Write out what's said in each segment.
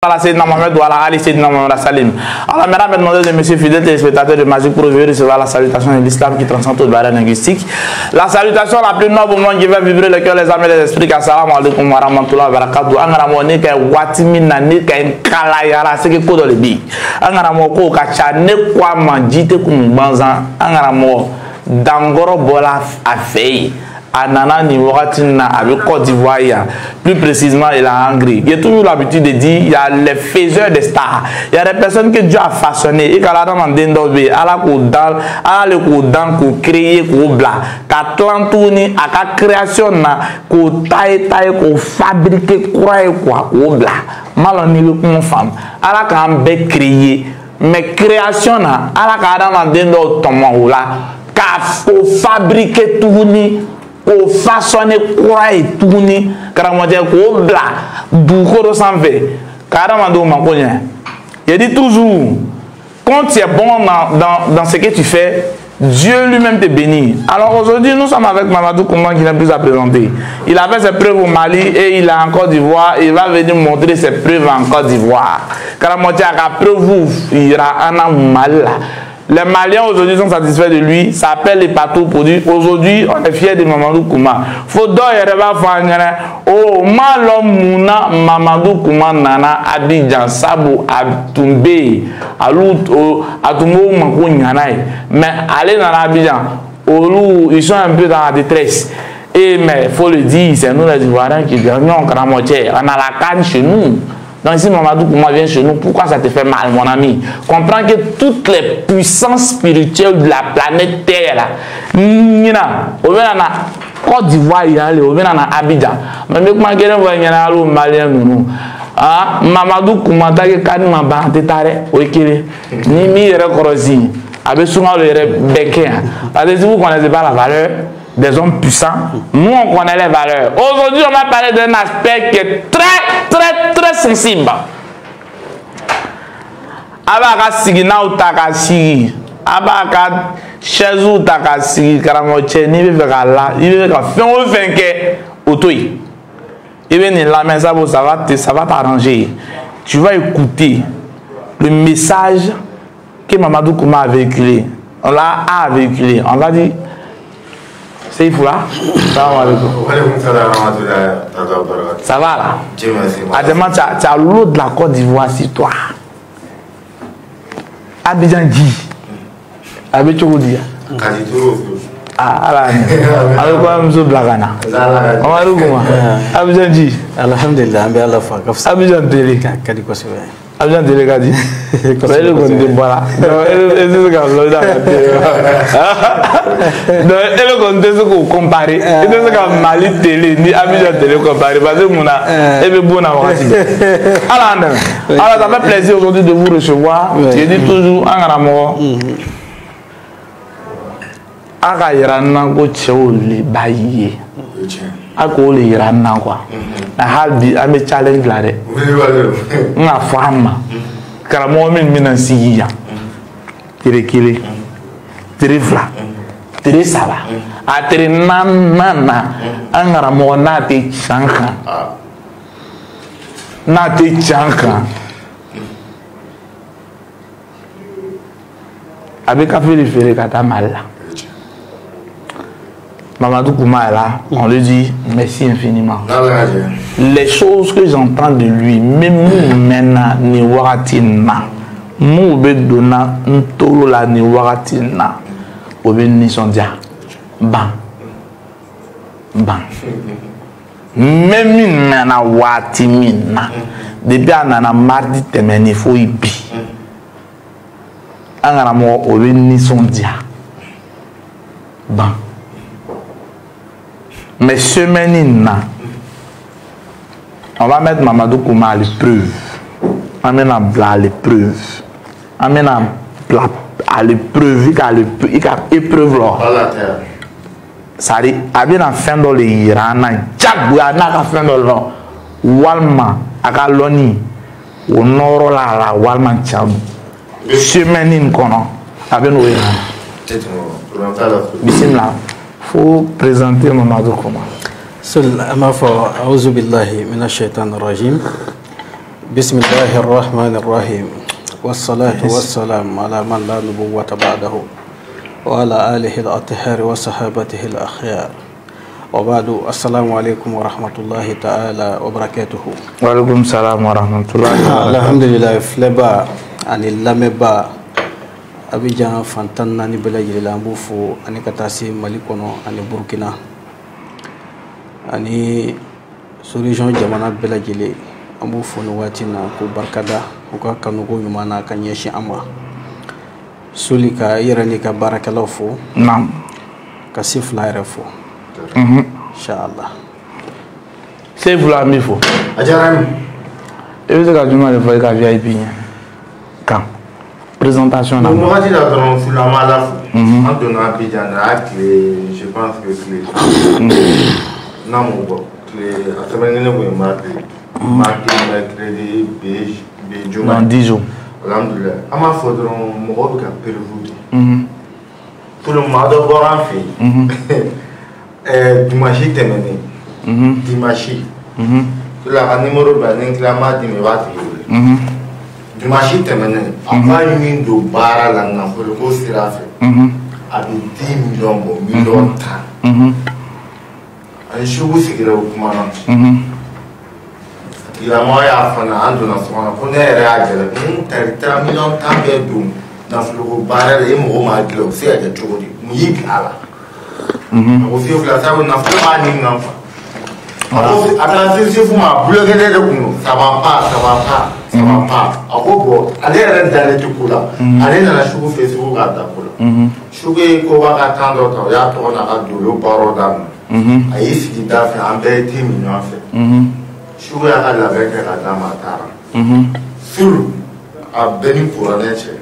Ala Mohamed wa ala ali Seydina Mohamed Salim. Alors mesdames, mesdemoiselles et messieurs, fidèles téléspectateurs de Magic Pro, veuillez recevoir la salutation de l'islam qui transcende toute barrière linguistique. La salutation la plus noble au monde qui va vibrer le cœur, les âmes et les esprits. Assalamu alaikum wa rahmatullahi wa barakatuh. An karamɔgɔ ne ka waati min na ne ka n kalayara c'est que ko dɔ de bɛ yen. An karamɔgɔ ko ka ca ne ko a ma ji tɛ kun gansan. An karamɔgɔ dankɔrɔ bɔra a fɛ yen. A nana nin wagati na a bɛ Côte d'Ivoire yan, plus précisément il a Hongrie. J'ai toujours l'habitude de dire il y a les faiseurs de stars, il y a des personnes que Dieu a façonnées. I ka adamaden dɔw bɛ yen Ala k'o dan, Ala le k'o dan k'o créer k'o bila ka tilan tuguni a ka création na k'o tailler tailler k'o fabriquer kura ye quoi k'o bila. N m'a lɔn n'i bɛ kuma faamu. Ala k'an bɛɛ créer mais création na Ala ka adamaden dɔw tɔmɔ o la k'a o fabriquer tuguni. K'o façonner kura ye tuguni karamɔgɔcɛ k'o bila dugukolo sanfɛ ka adamadenw mako ɲɛ. Je dis toujours, quand tu es bon dans ce que tu fais, Dieu lui-même te bénit. Alors aujourd'hui, nous sommes avec Mamadou Kouma qui n'est plus à présenter. Il a fait ses preuves au Mali et il est en Côte d'Ivoire. Il va venir montrer ses preuves en Côte d'Ivoire. Karamɔgɔcɛ a ka preuve yira an na Mali la. Les Maliens aujourd'hui sont satisfaits de lui. Ça appelle les partout pour dire aujourd'hui on est fiers de Mamadou Kouma. Fo dɔw yɛrɛ b'a fɔ an ɲɛna o ma lɔn mun na Mamadou Kouma nana Abidjan sabu a tun bɛ yen alu a tun b'o mako ɲana ye mais ale nana Abidjan olu ils sont un peu dans la détresse. Et mais faut le dire, c'est nous les Ivoiriens qui gagnons karamɔgɔcɛ, on a la CAN chez nous. Donc si Mamadou Kouma vient chez nous, pourquoi ça te fait mal, mon ami? Comprends que toutes les puissances spirituelles de la planète Terre, là, on vient en Côte d'Ivoire, on vient en Abidjan. Mais comment on vient en Malien, nous? Ah, Mamadou Kouma, t'as que kan ma ba te tare, okele. Ni mi yɛrɛ kɔrɔsi, a bɛ sunkalo yɛrɛ bɛɛ kɛ yan. Parce que si vous ne connaissez pas la valeur des hommes puissants, nous on connaît les valeurs. Aujourd'hui, on va parler d'un aspect qui est très, très, très sensible. A b'a ka siginaw ta ka sigi, a b'a ka chaise ta ka sigi, karamɔgɔcɛ n'i bɛ fɛ ka la, i bɛ fɛ ka fɛn o fɛn kɛ, o to yen. I bɛ nin lamɛn sabu ça va t'arranger. Tu vas écouter le message que Mamadou Kouma a véhiculé. On l'a véhiculé. On va dire. C'est fou là. Ça va là? Dieu merci. Adama, tu as l'eau de la Côte d'Ivoire sur toi. Abidjan dit. Abidjan dit. Ah, ala. Avec quoi muso bila ka na? Mamadou Kouma. Abidjan dit. Alhamdulillah, an bɛ Ala fo a ka fisa. Abidjan télé. Ka di kosɛbɛ. Abidjan télé ka di. E de kɔni tɛ bɔ la. Donc e tɛ se ka lɔ da ka télé. Donc e de kɔni tɛ se k'o comparer. E tɛ se ka Mali télé ni Abidjan télé comparer parce que mun na e bɛ bon na wagati bɛɛ. Ala y'an dɛmɛ. Alors ça fait plaisir aujourd'hui de vous recevoir. Je dis toujours an karamɔgɔ. A ka yira n na ko cɛw le b'a ye. A k'o le yira n na quoi. Mais hali bi an bɛ challenge la dɛ. N k'a fɔ an ma. Karamɔgɔ min bɛna sigi yan. Tere kelen, tere fila, tere saba, a tere naaninan na an karamɔgɔ n'a tɛ can kan. N'a tɛ can kan. A bɛ kafe de feere ka taa Mali la. Mamadou Kouma est là, on lui dit merci infiniment. Les choses que j'entends de lui, même nous maintenant, ni wagati na, nous be donna ntolo la ni wagati na, o be nisɔndiya, ban, ban. Même min nana waati min na, depuis a nana mardi tɛmɛnen fo bi, an karamɔgɔ o be nisɔndiya, ban. Mais semaine na, on va mettre Mamadou Kouma à l'épreuve. On met à l'épreuve. On met à l'épreuve. Il a épreuve là. Ça dit, a bien en fin dans le Iran, Djabouya n'a qu'à fin dans le Walma, à Galoni, au nord là, la Walma Tchab. Semaine in kono, a bien au Iran. Bismillah. Faut présenter Mamadou Kouma. Seul, an b'a fɔ auzu billahi mina shaitan rajim. Bismillahir Rahmanir Rahim. Wassalatu wassalam ala man la nubuwwata ba'dahu wa ala alihi al-athhar wa sahabatihi al-akhyar. Wa ba'du, assalamu alaikum wa rahmatullahi ta'ala wa barakatuhu. Wa alaikum salam wa rahmatullahi wa barakatuh. Alhamdulillah, filɛba ani lamɛnba Abidjan fan 14 bɛɛ lajɛlen la, an b'u fo ani ka taa se Mali kɔnɔ ani Burkina ani sous-région jamana bɛɛ lajɛlen, an b'u fo nin waati in na k'u barikada u ka kanuko ɲuman na ka ɲɛsin an ma. Soli ka i yɛrɛ n'i ka baarakɛlaw fo. Naam. Ka se fila yɛrɛ fo. Inshallah. Se fila an b'i fo. A diyara n ye. I bɛ se ka jumɛn de fɔ i ka VIP ɲɛ kan présentation na? Nin wagati la dɔrɔn Sulu, an b'a la fo. An donna Abidjan na a tile, je pense que tile n'a m'o bɔ tile a semaine kelen kun ye mardi, mercredi, bi juma. Dans 10 jours. Alhamdulillah, an b'a fɔ dɔrɔn mɔgɔw bɛ ka prévu de. Sulu, maa dɔ bɔra an fɛ yen dimanche tɛmɛnen, dimanche. Sulu, a ka numéro bila ni n tila n b'a d'i ma, i b'a tigi wele. Dimanche tɛmɛnen, a k'a ye min don baara la nafoloko sira fɛ, a bɛ 10 millions bɔ, 10 millions. Ani sugu sigira o kuma na. A tigilamɔgɔ y'a fɔ n ɲɛna, an donna so kɔnɔ, ko ne yɛrɛ y'a jaabi n tari taara 10 millions bɛɛ don nafoloko baara la, e mɔgɔ m'a dilan, o bɛ se ka kɛ cogo di? Mun y'i bila a la? A ko fiye fila sabu nafolo b'a ni kan fa. A ko a taara se sefu ma, a bloqué de kun don, ça va pas, ça va pas, ça va pas. A ko bon, ale yɛrɛ dalen tɛ ko la, ale nana sugu fɛ, sugu k'a da ko la. Sugu ye koba ka temps dɔ ta, o y'a tɔgɔ n'a ka dolo baaraw daminɛ. A y'i sigi da fɛ, an bɛɛ ye te min ɲɔgɔn fɛ. Sugu y'a ka labɛn kɛ ka d'a ma, a taara. Sulu, a bɛɛ ni kuranɛ cɛ,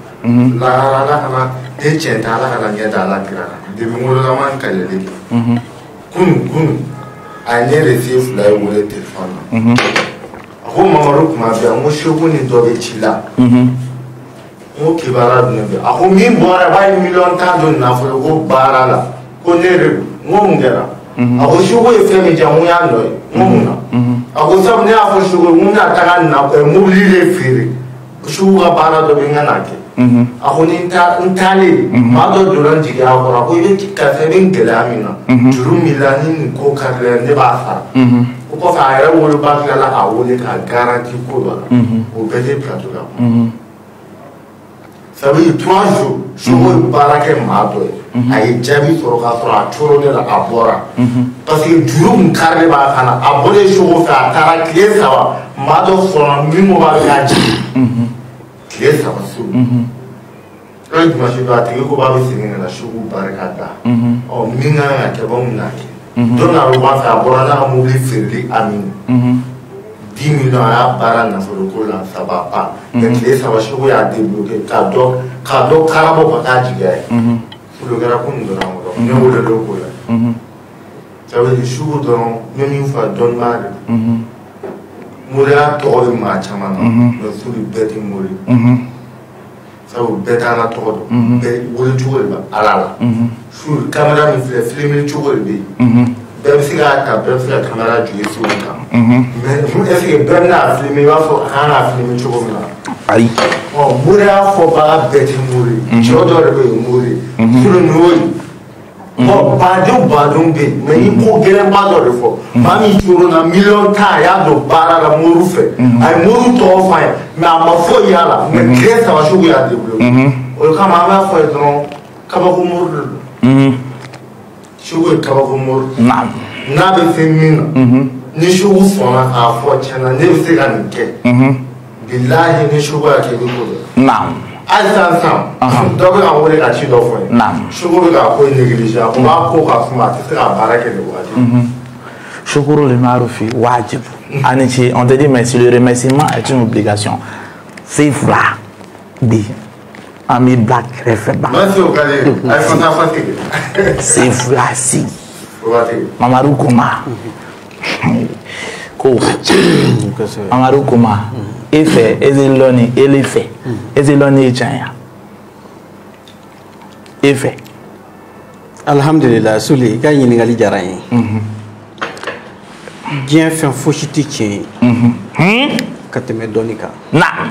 lahara ala kana den tiɲɛ tɛ, ala kana ɲɛ da ala kira kan. Depuis n wololama n kalelen kɛ. Kunun kunun, a ye ne de se fila ye wele telefɔni na. A ko Mamadu, kuma bɛ yan, n ko Segu ni dɔ bɛ ci la. N ko kibaruya jumɛn bɛ? A ko min bɔra k'a ye 10 millions don nafolo ko baara la, ko ne de don. N ko mun kɛra? A ko Segu ye fɛn min diyan, n ko y'a nɔ ye. N ko mun na? A ko sabu ne y'a fɔ Segu ye, n ko n bɛna taga na mobili de feere, Segu ka baara dɔ bɛ n ka n'a kɛ. A ko ni n taalen, maa dɔ donna n jigiya kɔrɔ, a ko i bɛ karisa, i bɛ n gɛlɛya min na, juru min la, ni nin ko karila, ne b'a sara. O kɔfɛ, a yɛrɛ woloba tilala k'a wele k'a garanti ko dɔ la, o bɛɛ tɛ plateau la. Ça veut dire 3 jours, Segu ye baara kɛ maa dɔ ye, a ye jaabi sɔrɔ k'a sɔrɔ a coro ne la, a bɔra parce que juru kun karilen b'a kan na. A bɔlen Segu fɛ, a taara tile 3, maa dɔ sɔnna min ko b'a bɛ k'a jigin tile 3 su. An ye dimanche don, a tigi ko b'a bɛ segin ka na Segu barika da. Ɔ min kan ka kɛ, bɔ mun na kɛ don n'a bɛ bɔ a fɛ, a bɔra n'a ka mobili feereli a min 10 millions, a y'a baara nafolo ko la, ça va pas. Mais tile 3, Segu y'a débloqué k'a dɔn karabɔ ka k'a jigiya ye. Sulu kɛra ko nin donna an kɔrɔ, ne wele ko la. Ça veut dire Segu dɔrɔn, n bɛ min fɔ, a dɔnnibaa de don. Moriya tɔgɔ bɛ maa caman na, mais Sulu, bɛɛ tɛ mori, sabu bɛɛ t'Ala tɔgɔ dɔn, bɛɛ wele cogo de bɛ Ala la. Sulu, caméra min filɛ, filmeli cogo de bɛ yen, bɛɛ bɛ se k'a ta, bɛɛ bɛ se ka caméra jɔ i so kan, mais est ce que bɛɛ bɛna filmer i b'a fɔ a kan ka filmer cogo min na? Ayi. Ɔ moriya fɔbaga bɛɛ tɛ mori, cɛ dɔ de bɛ yen mori. Sulu, nin y'o ye. Bon, badenw badenw bɛ yen, mais i ko gɛlɛnba dɔ de fɔ, maa min coronna 10 millions, a y'a don baara la moriw fɛ, a ye moriw tɔgɔ f'a ye, mais a ma foyi y'a la, mais tile 3, sugu y'a débloqué. O kama an b'a fɔ ye dɔrɔn, kabako mori de don. Sugu ye kabako mori. N'a bɛ se min na, ni sugu sɔnna k'a fɔ tiɲɛna ne bɛ se ka nin kɛ, bilahi ni sugu y'a kɛ, i bɛ ko dɔn. Hali sisan sisan, dɔ bɛ ka n wele ka ci dɔ fɔ n ye. Sugu bɛ ka ko in négliger, a ko b'a ko ka suma, a tɛ se ka baara kɛ nin waati. Shukuru le marufi wajib. Anichi, on te dit merci, le remerciement est une obligation. C'est fla di. Ami Black kɛrɛfɛ ba. Merci o ka di a ye fasa fasi. C'est fla si. O waati. Mamadou Koma. Ko ka ca. Mamadou Koma. E fɛ, e tɛ lɔnni, e le fɛ. E tɛ lɔnni ye tiɲɛ ya. E fɛ. Alhamdulillah, Suli, i ka ɲininkali diyara n ye. Diɲɛ fɛn fosi tɛ tiɲɛ ye. Ka tɛmɛ dɔnni kan. Naam.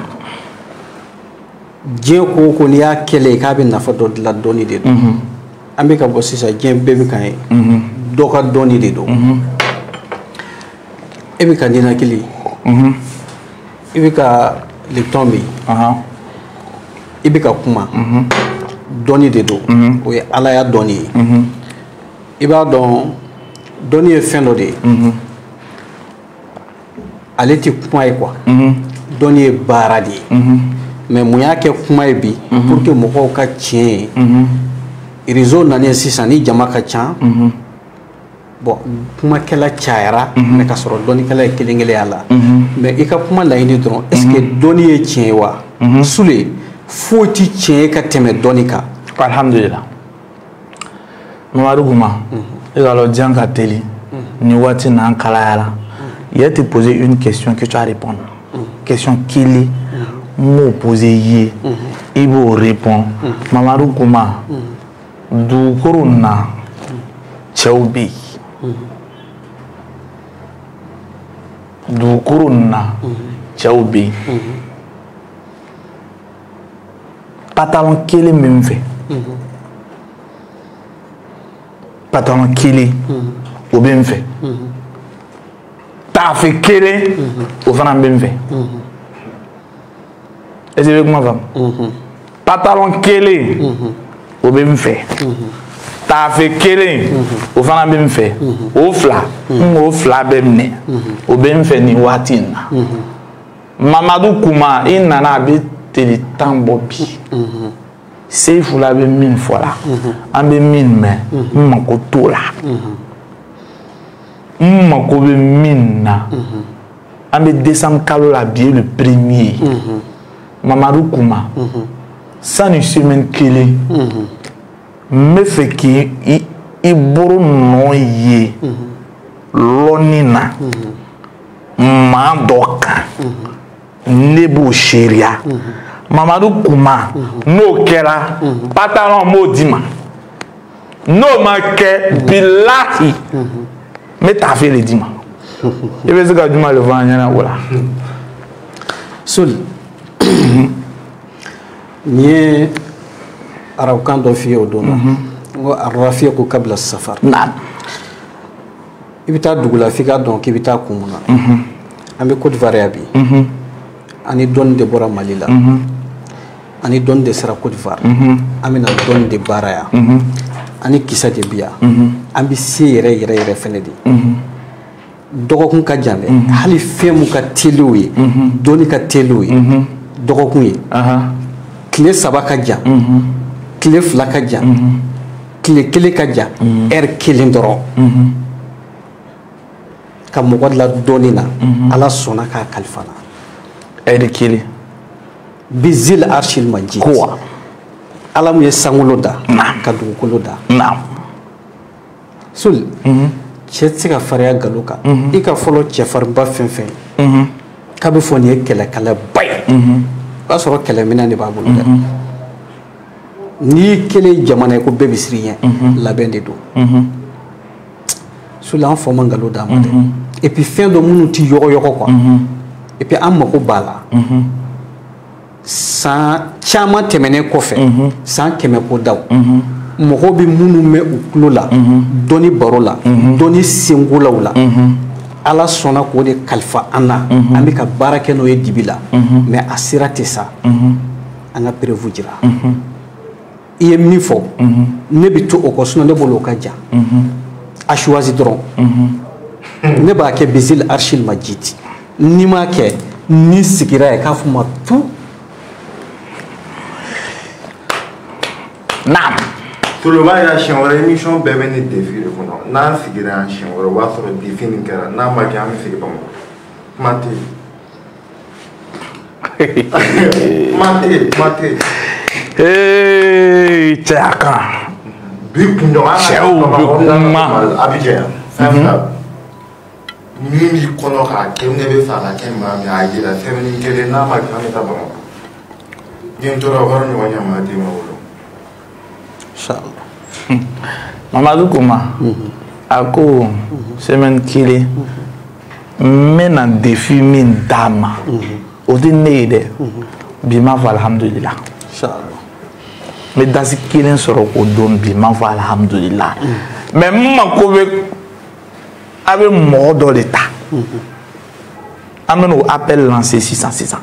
Diɲɛ ko o ko n'i y'a kɛlɛ k'a bɛ nafa dɔ dilan dɔnni de don. An bɛ ka bɔ sisan diɲɛ bɛɛ bɛ kan ye. Dɔ ka dɔnni de don. E bɛ ka ninakili. I bɛ ka lepton min. I bɛ ka kuma. Dɔnni de don. O ye Alaya dɔnni ye. I b'a dɔn dɔnni ye fɛn dɔ de ye. Ale tɛ kuma ye quoi. Dɔnni ye baara de ye. Mais mun y'a kɛ kuma ye bi pour que mɔgɔw ka tiɲɛ ye. Réseau nalen sisan ni jama ka ca. Bon kumakɛla cayara mais ka sɔrɔ dɔnnikɛla ye kelen kelen y'a la. Mais i ka kuma laɲini dɔrɔn est ce que dɔnni ye tiɲɛ ye wa? Sule foyi ti tiɲɛ ye ka tɛmɛ dɔnni kan. Alhamdulillah. Mamadou Kouma, i ka lɔn diɲɛ ka teli ni waati n'an kalayara. Il a te poser une question que tu vas répondre. Question kelen n b'o poser i ye i b'o répondre. Mamadou Kouma, dugukolo na cɛw bɛ yen. Dugukolo na cɛw bɛ yen. Pantalon kelen bɛ n fɛ. Pantalon kelen o bɛ n fɛ. Taafe kelen o fana bɛ n fɛ. Est ce que i bɛ kuma faamu? Pantalon kelen o bɛ n fɛ. Taafe kelen o fana bɛ n fɛ. O fila n k'o fila bɛɛ minɛ o bɛ n fɛ nin waati in na. Mamadou Kouma i nana a bɛ tile 10 bɔ bi. Seyfula bɛ min fɔ la an bɛ min mɛn n mako t'o la. N mako bɛ min na an bɛ décembre kalo la bi ye le premier. Mamadou Kouma sani semaine kelen n bɛ fɛ k'i i bolo nɔ ye lɔnni na maa dɔ kan ne b'o seereya. Mamadou Kouma n'o kɛra pantalon n b'o d'i ma n'o ma kɛ bilahi n bɛ taafe de d'i ma. I bɛ se ka juma de fɔ an ɲɛna o la. Soli nin ye arabukan dɔ f'i ye o don na n ko arrafiqu kabla safar. Naam. I bɛ taa dugu la f'i k'a dɔn k'i bɛ taa kun mun na. An bɛ Côte d'Ivoire yan bi. Ani dɔnni de bɔra Mali la. Ani dɔnni de sera Côte d'Ivoire. An bɛna dɔnni de baara yan. Ani kisɛ de bi yan. An bɛ se yɛrɛ yɛrɛ yɛrɛ fɛnɛ de. Dɔgɔkun ka jan dɛ. Hali fɛn mun ka teli o ye. Dɔnni ka teli o ye. Dɔgɔkun ye. Tile 3 ka jan. Tile 2 ka jan. Tile 1 ka jan. Heure 1 dɔrɔn. Ka mɔgɔ la dɔnni na. Ala sɔnna k'a kalifa na. Heure 1. Bizil arshil majid. Quoi? Ala mun ye sankolo da. Ka dugukolo da. Naam. Soli. Cɛ tɛ se ka farinya nkalon kan. I ka fɔlɔ cɛfarinba fɛn fɛn. K'a bɛ fɔ nin ye kɛlɛkɛlaba ye. O y'a sɔrɔ kɛlɛminɛn de b'a bolo dɛ. N'i kelen jamana ye ko bɛɛ bɛ siran i ɲɛ. Labɛn de don. Soli an fa ma nkalon d'a ma dɛ. Et puis fɛn dɔ minnu tɛ yɔgɔyɔgɔ quoi. Et puis an mako b'a la. San caman tɛmɛnen kɔfɛ. San 100 ko daw. Mɔgɔw bɛ minnu mɛn u tulo la. Dɔnni baro la. Dɔnni senkolaw la. Ala sɔnna k'o de kalifa an na. An bɛ ka baara kɛ n'o ye dibi la. Mais a sira tɛ sa. An ka preuve jira. I ye min fɔ. Ne bɛ to o kɔ sinon ne bolo o ka jan. A choisi dɔrɔn. Ne b'a kɛ bizil arshil majid. N'i m'a kɛ ni sigira yen k'a fɔ ma tu. Naam. Toloba y'a siɲɛ wɛrɛ émission bɛɛ bɛ ne défi de kɔnɔ n'an sigira yan siɲɛ wɛrɛ o b'a sɔrɔ défi nin kɛra n'a ma kɛ an bɛ segin Bamakɔ kuma tɛ yen. Kuma tɛ yen kuma tɛ yen. Ee cɛya kan. Bi kunɲɔgɔn cɛw bɛ kuma. Abidjan yan fɛn fila min b'i kɔnɔ k'a kɛ ne bɛ fɛ a ka kɛ maa min a yira semaine kelen n'a ma kɛ an bɛ taa Bamakɔ. Ni n tora o kɔrɔ ɲɔgɔn ɲɛ maa den ma wolo. Inchallah. Mamadou Kouma a ko semaine kelen N bɛna défi min d'a ma, o tɛ ne ye dɛ. Bi m'a fɔ alhamdulillah. N bɛ dasi kelen sɔrɔ k'o don, bi m'a fɔ alhamdulillah. Mais n mako bɛ a bɛ mɔgɔ dɔ de ta. An bɛ n'o appel lancer sisan sisan.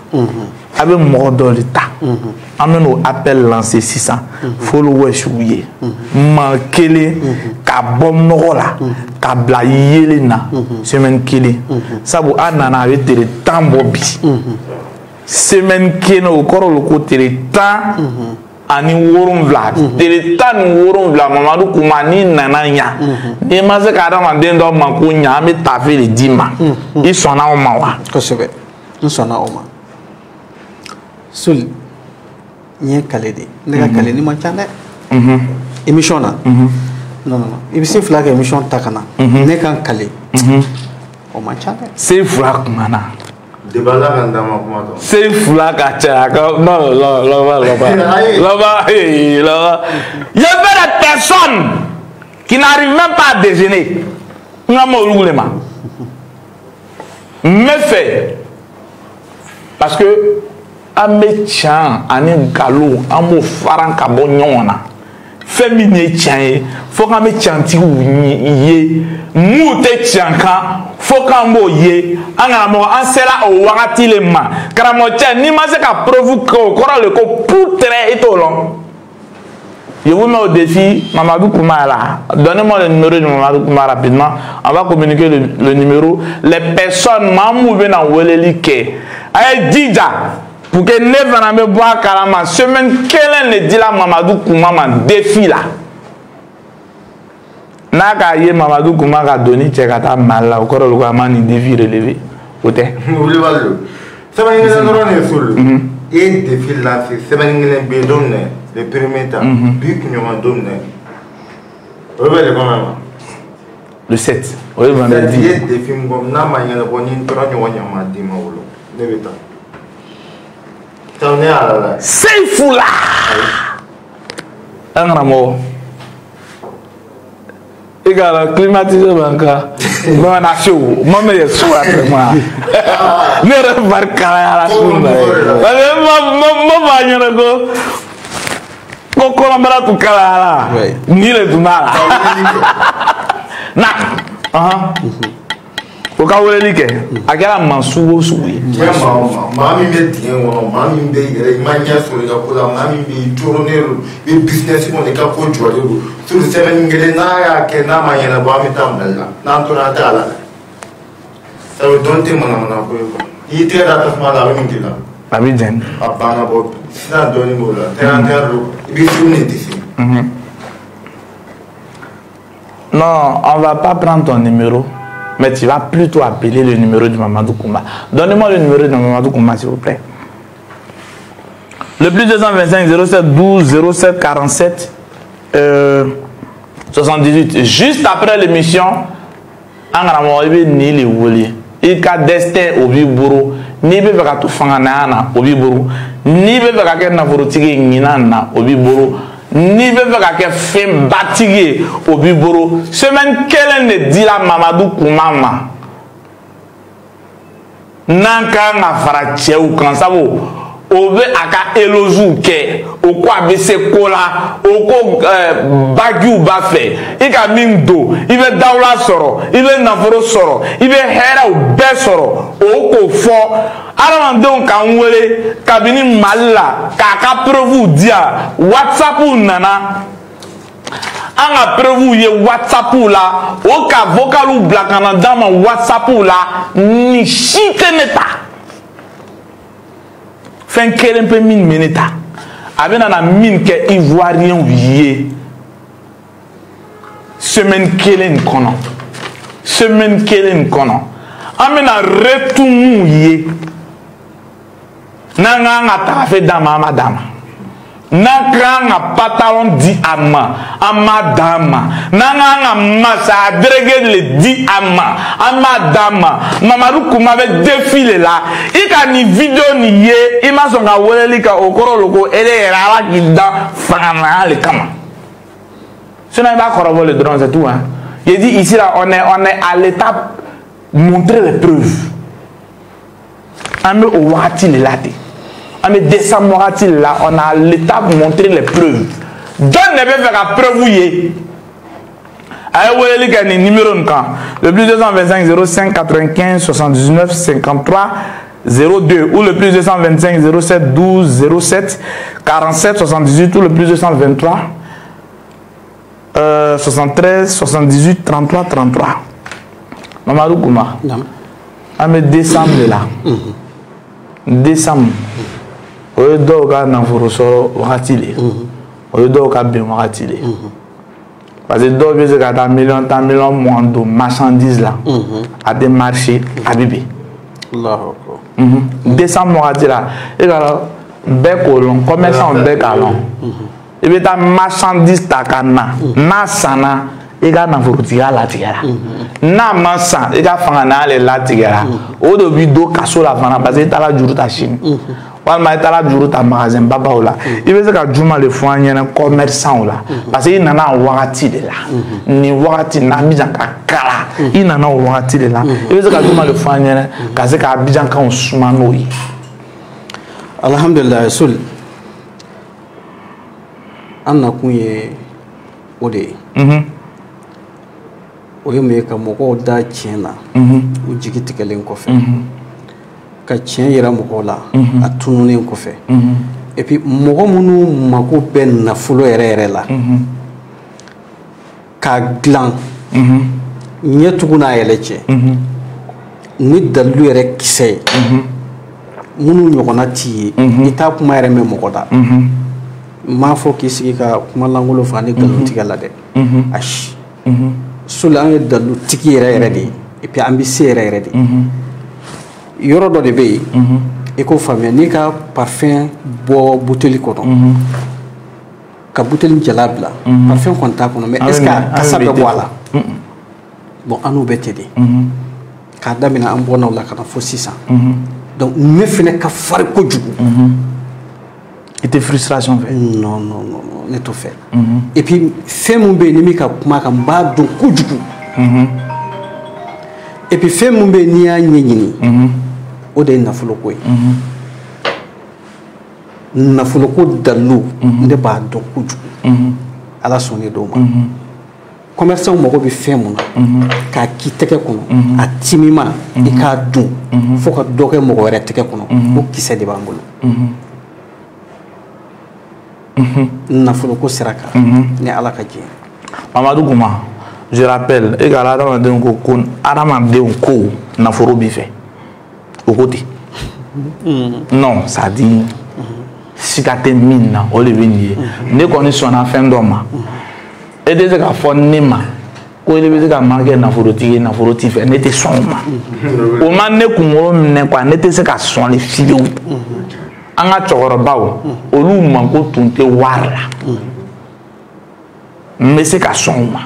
A bɛ mɔgɔ dɔ de ta. An bɛ n'o appel lancer sisan. Followers ye. Maa kelen ka bɔ nɔgɔ la ka bila yelen na semaine kelen. Sabu an nana a bɛ tere 10 bɔ bi. Semaine kelen o kɔrɔ le ko tere 17. Tere 17 Mamadou Kouma n'i nana yan. N'i ma se ka adamaden dɔ mako ɲa, an bɛ tafe de d'i ma. I sɔnna o ma wa? Kosɛbɛ, n sɔnna o ma. Soli, n ye kale de, ne ka kale ni man ca dɛ. Émission na. Non non non, i bɛ se fila ka émission ta ka na. Ne ka kale. O man ca dɛ. Se fila kuma na. Débat la kan d'a ma kuma tɔ. Se fila ka ca ka non non lɔba lɔba lɔba ee lɔba. Il y avait des personnes qui n'arrivent même pas à déjeuner. N ka ma olu de ma. N bɛ fɛ parce que an bɛ tiɲɛ ani nkalon an b'o faran ka bɔ ɲɔgɔn na. Fɛn min ye tiɲɛ ye fo k'an bɛ tiɲɛtigiw ye mun tɛ tiɲɛ kan fo k'an b'o ye. An karamɔgɔ an sera o wagati le ma. Karamɔgɔcɛ n'i ma se ka preuve kɛ o kɔrɔ le ko putrɛ i t'o lɔn. Je vous mets au défi, Mamadou Kouma là. Donnez-moi le numéro de Mamadou Kouma rapidement. On va communiquer le numéro. Les personnes, mamou bena weleli kɛ. A ye jija pour que ne fana bɛ bɔ a kalama semaine kelen de dila Mamadou Kouma ma défi la. N'a k'a ye Mamadou Kouma ka doni cɛ ka taa Mali la, o kɔrɔ de ko a ma nin défi relever. O tɛ. Wulibali don. Semaine kelen dɔrɔn de ye Soli. I ye défi lancer semaine kelen bɛ yen don min le premier temps. Bi kunɲɔgɔn don min o bɛ le kɔnɔ ma. Le 7. O ye vendredi. I ye défi min bɔ n'a ma ɲɛnabɔ ni n tora ɲɔgɔn ɲama d'i ma wolo ne bɛ taa. Ne y'a la. Seyfula. An karamɔgɔ. I ka la climatiseur b'an kan. Bamanan sew ma mɛ yɛ so après moi. Ne yɛrɛ fari kalayara su in na. Parce que ma fɔ a ɲɛna ko kɔnɔbara tun kalayara. Nin de tun b'a la. Na. O ka weleli kɛ a kɛra maa sugu o sugu ye. Diɲɛ maa o maa, maa min bɛ dingɛ kɔnɔ, maa min bɛ yɛrɛ i ma ɲɛ sɔrɔ i ka ko la, maa min bɛ i coronnen don, i bɛ business kɔnɔ i ka ko jɔlen don. Surtout semaine kelen n'a y'a kɛ n'a ma ɲɛnabɔ an bɛ taa Mali la, n'an tora an t'a la. Sabu dɔn tɛ manamana ko ye quoi. N'i y'i tɛgɛ da tasuma la a bɛ mun k'i la? A bɛ jɛni. A banna bɔ sisan dɔɔnin b'o la, terre en terre don, i bɛ furu de tɛ se. Non, on va pas prendre ton numéro. Mais tu vas plutôt appeler le numéro de Mamadou Kouma. Donnez-moi le numéro de Mamadou Kouma, s'il vous plaît. Le plus 225 07 12 07 47 78. Juste après l'émission, an karamɔgɔ i bɛ nin le wele. I ka destin o b'i bolo. N'i bɛ fɛ ka to fanga na o b'i bolo. N'i bɛ fɛ ka kɛ nafolotigi ye ɲinan na o b'i bolo. N'i bɛ fɛ ka kɛ fɛnbatigi ye o b'i bolo. Semaine kelen de dila Mamadou Kouma ma. N'an kan ka fara cɛw kan sabu o bɛ a ka éloge kɛ, o ko a bɛ se ko la, o ko bagiw b'a fɛ. I ka min don, i bɛ dawula sɔrɔ, i bɛ nafolo sɔrɔ, i bɛ hɛrɛw bɛɛ sɔrɔ. O k'o fɔ adamadenw k'an wele kabini Mali la k'a ka preuve di yan. WhatsApp nana. An ka preuve ye WhatsApp la, o ka vocaliw bila ka na d'an ma WhatsApp la, nin si tɛ ne ta. Fɛn kelen pe min bɛ ne ta, a bɛ na min kɛ Ivoirienw ye semaine kelen in kɔnɔ, semaine kelen in kɔnɔ, an bɛna retour ye. N'an k'an ka tagafe d'a ma, an b'a d'a ma. N'an k'an ka pantalon di a ma, an b'a d'a ma. N'an k'an ka masaya derege le di a ma, an b'a d'a ma. Mamadou Kouma bɛ défi le la. I ka nin vidéo nin ye, i ma sɔn ka weleli kɛ, o kɔrɔ le ko ele yɛrɛ Ala k'i dan fanganaya le kama. Sinon i b'a kɔrɔbɔ le dɔrɔn, c'est tout hein. J'ai dit ici là, on est à l'étape Montrer les preuves. An bɛ o wagati de la ten. An bɛ décembre wagati de la, on a l'étape montrer les preuves. Jɔn de bɛ fɛ ka preuve ye? A ye weleli kɛ nin numéro nin kan, le plus 225 05 95 79 53 02 ou le plus 225 07 12 07 47 78 ou le plus 223 73 78 33 33. Mamadou Kouma, an bɛ décembre de la. Décembre, o ye dɔw ka nafolo sɔrɔ wagati de ye, o ye dɔw ka bɛn wagati de ye. Parce que dɔw bɛ se ka taa miliyɔn 10, miliyɔn 20 don marchandise la, a tɛ marché, a bɛ bin. Décembre wagati la, e ka dɔn bɛɛ k'o lɔn, commerçant bɛɛ k'a lɔn. I bɛ taa marchandise ta ka na, n'a sanna, i ka nafolotigiya latigɛra. N'a ma san, i ka fanganaya de latigɛra. O de b'i don kaso la fana, parce que i taara juru ta sini, walima i taara juru ta magasin babaw la. I bɛ se ka juma de fɔ an ɲɛna commerçant la, parce que i nana o wagati de la. Nin wagati nin Abidjan ka kala, i nana o wagati de la. I bɛ se ka juma de fɔ an ɲɛna ka se ka Abidjan kanw suma n'o ye? Alhamdulilayi, Sul, an nakun ye o de ye. O ye mun ye? Ka mɔgɔw da tiɲɛ na u jigi tigɛlen kɔfɛ, ka tiɲɛ yira mɔgɔw la a tununnen kɔfɛ. Et puis mɔgɔ minnu mako bɛ nafolo yɛrɛ yɛrɛ la k'a dilan ɲɛ tugun n'a yɛlɛ cɛ ni dalilu yɛrɛ kisɛ ye, minnu ɲɔgɔnna t'i ye, i t'a kuma yɛrɛ mɛn mɔgɔ da. N m'a fɔ k'i sigi ka kuma lankolon faga ni nkalon tigɛ la dɛ, ayi. Soli, an ye dalilutigi yɛrɛ yɛrɛ de ye, et puis an bɛ se yɛrɛ yɛrɛ de. Yɔrɔ dɔ de bɛ yen, i k'o faamuya, n'i ka parfum bɔ buteli kɔnɔ ka buteli jala bila, parfum kɔni t'a kɔnɔ, mais est ce que a kasa bɛ bɔ a la? Bon, an n'o bɛ ten de k'a daminɛ an bɔnnaw la ka na fo sisan. Donc ne fɛnɛ ka farin kojugu. I tɛ frustration fɛ? Non, non, non, non, ne t'o fɛ. Et puis fɛn mun bɛ yen ni min ka kuma kan, n b'a dɔn kojugu. Et puis fɛn mun bɛ yen n'i y'a ɲɛɲini, o de ye nafoloko ye. Nafoloko dalilu, ne b'a dɔn kojugu. Ala sɔnnen d'o ma. Commerçant mago bɛ fɛn mun na k'a k'i tɛgɛ kɔnɔ, a timima, i k'a dun fo ka dɔ kɛ mɔgɔ wɛrɛ tɛgɛ kɔnɔ, o kisɛ de b'an bolo nafoloko sira kan, ni Ala ka diɲɛ. Mamadou Kouma, je rappelle, e ka hadamadenw ko ko hadamadenw ko nafolo b'i fɛ, o ko ten. Non, ça dit siga tɛ min na, o de bɛ nin ye. Ne kɔni sɔnna fɛn dɔ ma, e tɛ se k'a fɔ ne ma ko e bɛ se ka maa kɛ nafolotigi ye, nafolo t'i fɛ, ne tɛ sɔn o ma. O ma ne kunkolo minɛ quoi, ne tɛ se ka sɔn de fiyewu. An ka cɛkɔrɔbaw, olu mako tun tɛ wari la, n bɛ se ka sɔn o ma.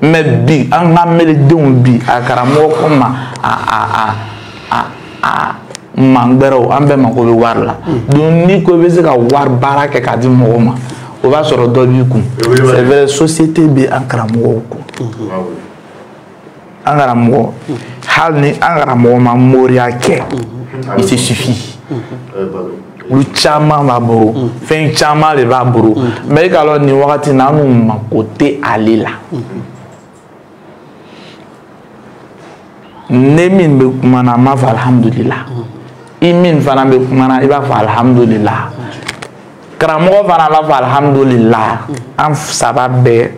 Mais bi an ka meledenw bi, a karamɔgɔ ko ma a a a mangbɛrɛw, an bɛɛ mako bɛ wari la. Donc n'i ko i bɛ se ka wari baara kɛ k'a di mɔgɔw ma, o b'a sɔrɔ dɔ b'i kun. C'est vrai, société bɛ an karamɔgɔw kun. An karamɔgɔ, hali ni an karamɔgɔ ma moriya kɛ, il se suffit. Olu caman b'a bolo, fɛn caman de b'a bolo. Mais e k'a lɔn nin wagati in na, an n'u mako tɛ ale la. Ne min bɛ kuma na, n b'a fɔ alihamudulila. I min fana bɛ kuma na, i b'a fɔ alihamudulila. Karamɔgɔ fana b'a fɔ alihamudulila. An saba bɛɛ,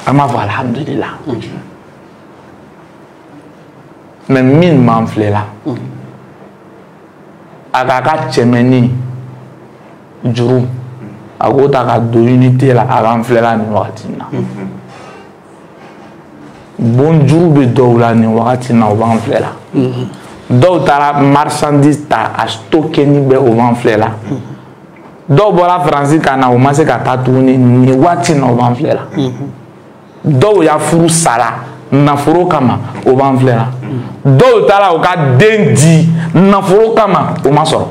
an b'a fɔ alihamudulila. Mais min m'an filɛ la, a k'a ka cɛmɛni juru, a k'o ta ka don unité la, a b'an filɛ la nin wagati in na. Bon juru bɛ dɔw la nin wagati in na, o b'an filɛ la. Dɔw taara marchandise ta, a stocké ni bɛɛ, o b'an filɛ la. Dɔw bɔra Faransi ka na, o ma se ka taa tuguni nin waati in na, o b'an filɛ la. Dɔw y'a furu sara nafolo kama, o b'an filɛ la. Dɔw taara u ka den di nafolo kama, o ma sɔrɔ.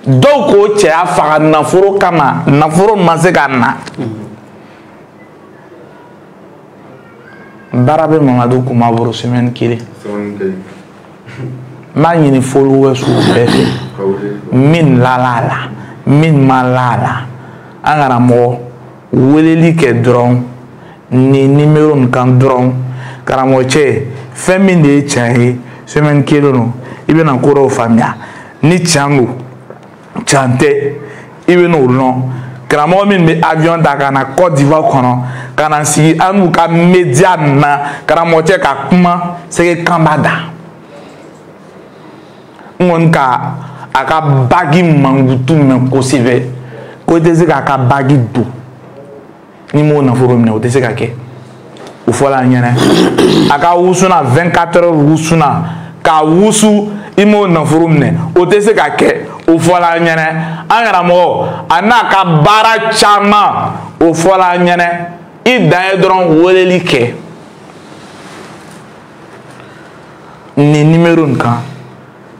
Dɔw k'o cɛya faga nafolo kama, nafolo ma se ka na. Baara bɛ Mamadu Kuma bolo semaine kelen. N b'a ɲini followers bɛɛ fɛ. Min lala a la, min ma la a la, an karamɔgɔ weleli kɛ dɔrɔn nin numéro nin kan dɔrɔn karamɔgɔ cɛ fɛn min de ye tiɲɛ ye semaine kelen don i bɛna ko dɔw faamuya ni tiɲɛ don tiɲɛ tɛ i bɛ n'o lɔn karamɔgɔ min bɛ avion ta ka na Côte d'Ivoire kɔnɔ ka na sigi an n'u ka média na karamɔgɔ cɛ ka kuma sɛgɛ kan b'a da n kɔni ka a ka bagi mankutu mɛn kosɛbɛ ko i tɛ se k'a ka bagi don ni m'o nafolo minɛ o tɛ se ka kɛ o fɔla an ɲɛna a ka wusuna 24 heures wusuna k'a wusu i m'o nafolo minɛ o tɛ se ka kɛ o fɔla an ɲɛna an karamɔgɔ a n'a ka baara caman o fɔla an ɲɛna i dan ye dɔrɔn weleli kɛ nin numéro nin kan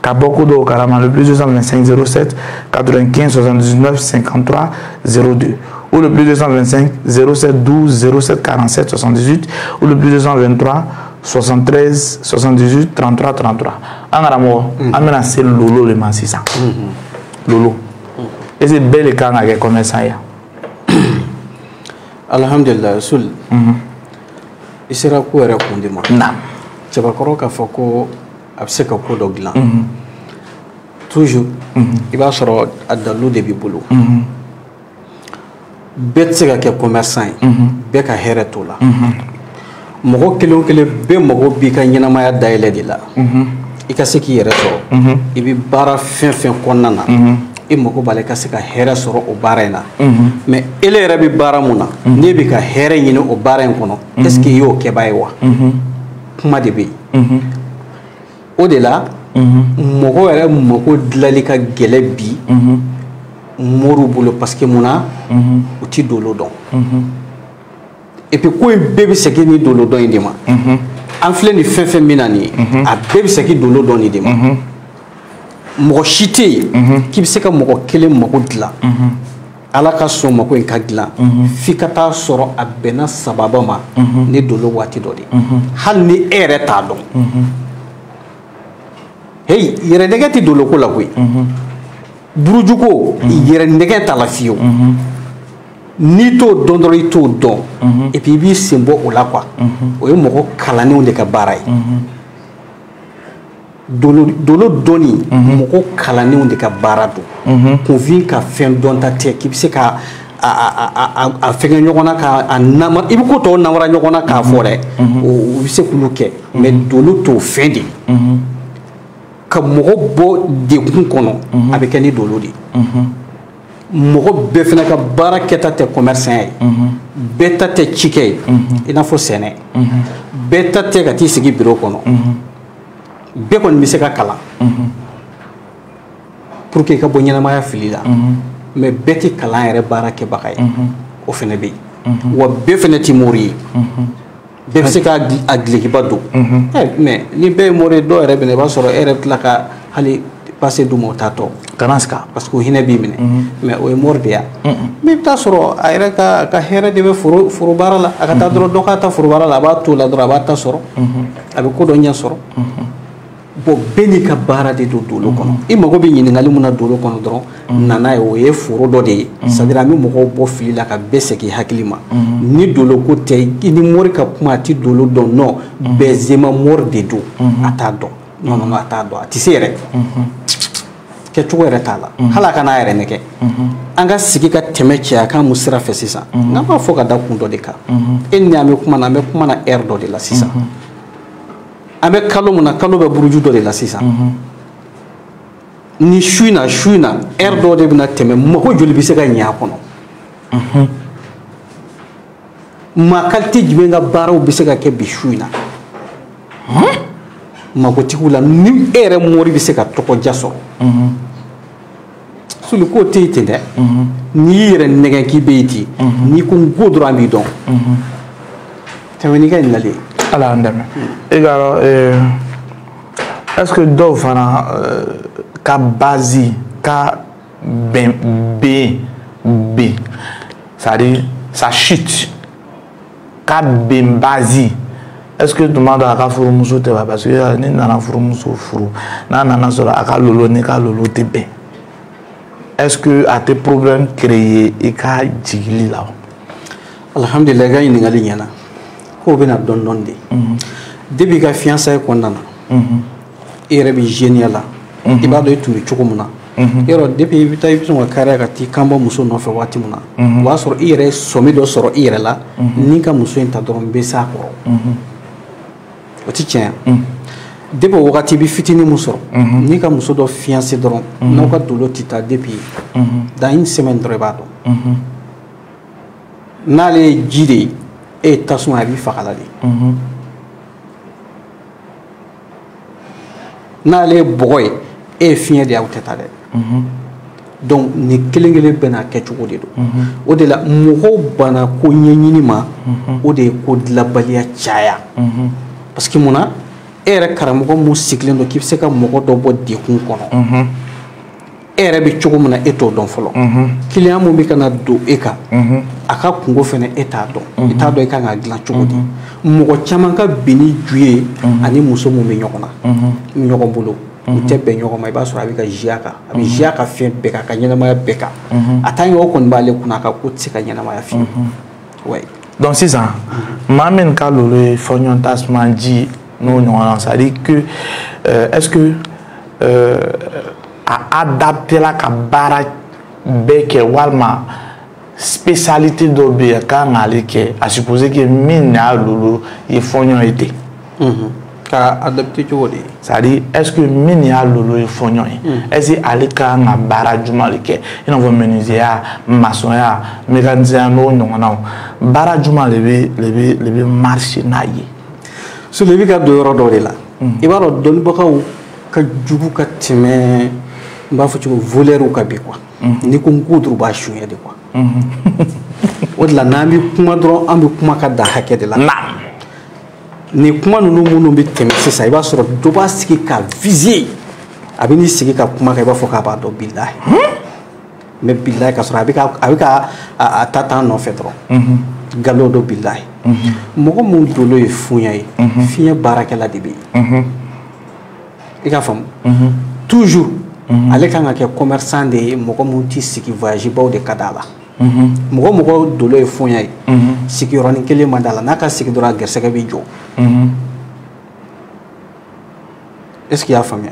ka bɔ ko dɔw kalama le plus 225 07 95 79 53 02 ou le plus 225 07 12 07 47 78 ou le plus 223 73 78 33 33. An karamɔgɔ an bɛna se lolo de ma sisan. Lolo est-ce que bɛɛ de kan ka kɛ commerçant ye? Alhamdulillah Sul. I sera ko yɛrɛ kun de ma. Naam. Cɛbakɔrɔ k'a fɔ ko a bɛ se ka ko dɔ dilan. Toujours i b'a sɔrɔ a dalilu de b'i bolo. Bɛɛ tɛ se ka kɛ commerçant ye. Bɛɛ ka hɛrɛ t'o la. Mɔgɔ kelen o kelen bɛɛ mago b'i ka ɲɛnamaya dayɛlɛ de la. I ka se k'i yɛrɛ sɔrɔ. I bɛ baara fɛn fɛn kɔnɔna na. I mago b'a la i ka se ka hɛrɛ sɔrɔ o baara in na. Mais ele yɛrɛ bɛ baara mun na, n'e bɛ ka hɛrɛ ɲini o baara in kɔnɔ, est ce que i y'o kɛbaa ye wa? Kuma de bɛ yen. O de la mɔgɔ yɛrɛ mako dilanli ka gɛlɛn bi moriw bolo parce que mun na u ti dolo dɔn. Et puis ko in bɛɛ bɛ segin ni dolo dɔn in de ma. An filɛ nin fɛn fɛn min na nin ye, a bɛɛ bɛ segin dolo dɔn nin de ma. Mɔgɔ si tɛ yen k'i bɛ se ka mɔgɔ kelen mako dilan. Ala ka sɔn mako in ka dilan f'i ka taa sɔrɔ a bɛnna sababa ma ni dolo waati dɔ de ye. Hali ni e yɛrɛ t'a dɔn. Hey, yɛrɛ nɛgɛ tɛ dolo ko la koyi. Burujuko yɛrɛ nɛgɛ t'a la fiyewu. N'i t'o dɔn dɔrɔn i t'o dɔn. Et puis i b'i sen bɔ o la quoi. O ye mɔgɔ kalannenw de ka baara ye. Dolo dɔnni mɔgɔ kalannenw de ka baara don. Kunfin ka fɛn dɔnta tɛ k'i bɛ se ka a fɛngɛ ɲɔgɔn na k'a namara i bɛ ko tɔw namara ɲɔgɔn na k'a fɔ dɛ. O bɛ se k'olu kɛ mais dolo t'o fɛn de ye. Ka mɔgɔ bɔ degun kɔnɔ a bɛ kɛ ni dolo de ye. Mɔgɔ bɛɛ fana ka baara kɛta tɛ commerçant ye. Bɛɛ ta tɛ cikɛ ye i n'a fɔ sɛnɛ. Bɛɛ ta tɛ ka t'i sigi bureau kɔnɔ. Bɛɛ kɔni bɛ se ka kalan pour que i ka bɔ ɲɛnamaya fili la. Mais bɛɛ tɛ kalan yɛrɛ baara kɛbaga ye. O fana bɛ yen. Wa bɛɛ fana tɛ mori ye. Bɛɛ bɛ se ka a dulokiba don. Mais ni bɛɛ ye mori ye dɔw yɛrɛ bɛ na i b'a sɔrɔ e yɛrɛ bɛ tila ka hali passe d'u ma o t'a tɔ. Kana se ka. Parce que o hinɛ b'i minɛ. Mais o ye mori de ye. Mais i bɛ taa sɔrɔ a yɛrɛ ka hɛrɛ de bɛ foro baara la. A ka taa dɔrɔn dɔ k'a ta foro baara la a b'a to la dɔrɔn a b'a ta sɔrɔ. A bɛ ko dɔ ɲɛ sɔrɔ. Bon bɛɛ n'i ka baara de don dolo kɔnɔ. I mago bɛ ɲininkali mun na dolo kɔnɔ dɔrɔn na n'a ye o ye foro dɔ de ye. C'est à dire an bɛ mɔgɔw bɔ fili la ka bɛɛ segin hakili ma. Ni dolo ko tɛ i ni mori ka kuma a ti dolo dɔn non bɛɛ mori de don a t'a dɔn. Non non a t'a dɔn a tɛ se yɛrɛ. Kɛcogo yɛrɛ t'a la. Hali a kana a yɛrɛ nɛgɛ. An ka sigi ka tɛmɛ cɛya kan mun sira fɛ sisan. N'an b'a fɔ ka da kun dɔ de kan. E ni an bɛ kuma na an bɛ kuma na heure dɔ de la sisan. An bɛ kalo mun na kalo bɛ buruju dɔ de la sisan. Ni su in na heure dɔ de bɛna tɛmɛ mɔgɔ joli bɛ se ka ɲɛ a kɔnɔ. Maa qualité jumɛn ka baaraw bɛ se ka kɛ bi su in na. Magotigiw la ni e yɛrɛ mori bɛ se ka tɔgɔja sɔrɔ. Suli k'o tɛ yen ten dɛ. N'i y'i yɛrɛ nɛgɛn k'i bɛ yen ten. N'i ko n ko dɔrɔn an b'i dɔn. Tɛmɛ n'i ka ɲininkali ye. Ala y'an dɛmɛ. E ka est-ce que dɔw fana ka base ka bɛn ben c'est-à-dire ça chute ka bɛn base Est-ce que tuma dɔ a ka furumuso tɛ wa? Parce que ni nana furumuso furu, n'a nana sɔrɔ a ka lolo n'i ka lolo tɛ bɛn, est-ce que a tɛ problème créer i ka jigili la wa? Alhamdulilayi, i ka ɲininkali ɲɛna. K'o bɛna dɔɔni dɔɔni de. Depuis i ka fiançailles kɔnɔna na, i yɛrɛ bɛ jɛniya la, i b'a dɔn i tun bɛ cogo min na. Yɔrɔ depuis i bɛ taa, i bɛ sɔn ka kariya ka t'i kan bɔ muso nɔfɛ waati min na, o b'a sɔrɔ i yɛrɛ ye sɔmi dɔ sɔrɔ i yɛrɛ la, ni ka muso in ta dɔrɔn n bɛ s'a kɔrɔ. O ti tiɲɛ ye. Depuis o wagati i bɛ fitinin mun sɔrɔ, n'i ka muso dɔ fiancé dɔrɔn, n'aw ka dolo tɛ taa, depuis dans une semaine dɔrɔn i b'a dɔn. N'ale ye ji de ye, e ye tasuma, a b'i faga la de. N'ale ye bɔgɔ ye, e ye fiɲɛ de ye, aw tɛ taa dɛ. Donc nin kelen kelen bɛɛ n'a kɛcogo de don. O de la mɔgɔw banna ko ɲɛɲini ma, o de ye ko dilanbaliya caya. Parce que mun na, e yɛrɛ karamɔgɔ mun sigilen don k'i bɛ se ka mɔgɔ dɔ bɔ degun kɔnɔ, e yɛrɛ bɛ cogo min na e t'o dɔn fɔlɔ. Client mun bɛ ka na don e kan, a ka kungo fɛnɛ e t'a dɔn, i t'a dɔn i kan k'a dilan cogo di. Mɔgɔ caman ka bin ni ju ye ani muso mun bɛ ɲɔgɔn na, ɲɔgɔn bolo, u tɛ bɛn ɲɔgɔn ma. I b'a sɔrɔ a bɛ ka ziya kan, a bɛ ziya ka fɛn bɛɛ kan, a ka ɲɛnamaya bɛɛ kan. A t'an ye, o kɔni b'ale kunna, a ka ko tɛ se ka ɲɛnamaya fiyewu. Donc sisan, maa min ka lolo ye fɔɲɔn tasuma ji n'o ɲɔgɔnna, c'est à dire que est-ce que a adapté la ka baara bɛɛ kɛ, walima spécialité dɔ bɛ yen kan k'ale kɛ, à supposer que min y'a lolo ye fɔɲɔn ye ten? Ka adapté cogo di? C'est à dire, est-ce que min y'a lolo ye fɔɲɔn ye, est-ce que ale kan ka baara jumɛn de kɛ, i n'a fɔ menuisier, maçonnya, mécanicien n'o ɲɔgɔnnaw, baara jumɛn de bɛ marcher n'a ye? Sule, i bɛ ka don yɔrɔ dɔ de la. I b'a dɔn dɔnnibagaw ka jugu ka tɛmɛ, n b'a fɔ cogo, voleurs ka bi quoi. N'i ko n ko dɔrɔn, u b'a suɲɛ de quoi. O de la n'an bɛ kuma dɔrɔn, an bɛ kuma ka dan hakɛ de la. Nin kuma ninnu minnu bɛ tɛmɛ sisan, i b'a sɔrɔ dɔ b'a sigi ka viser, a bɛ n'i sigi ka kuma kɛ, i b'a fɔ k'a b'a dɔn bilahi, mais bilahi ka sɔrɔ a bɛ ka a ta t'an nɔfɛ dɔrɔn. Nkalon don bilahi. Mɔgɔ mun dolo ye fuɲɛ ye, fiɲɛ baarakɛla de bɛ yen, i k'a faamu. Toujours ale kan ka kɛ commerçant de ye, mɔgɔ mun t'i sigi, voyage baw de ka d'a la. Mɔgɔ dolo ye fuɲɛ ye, sigiyɔrɔnin kelen man d'a la, n'a ka sigi dɔrɔn a gɛrɛsɛgɛ bɛ jɔ. Est ce que i y'a faamuya?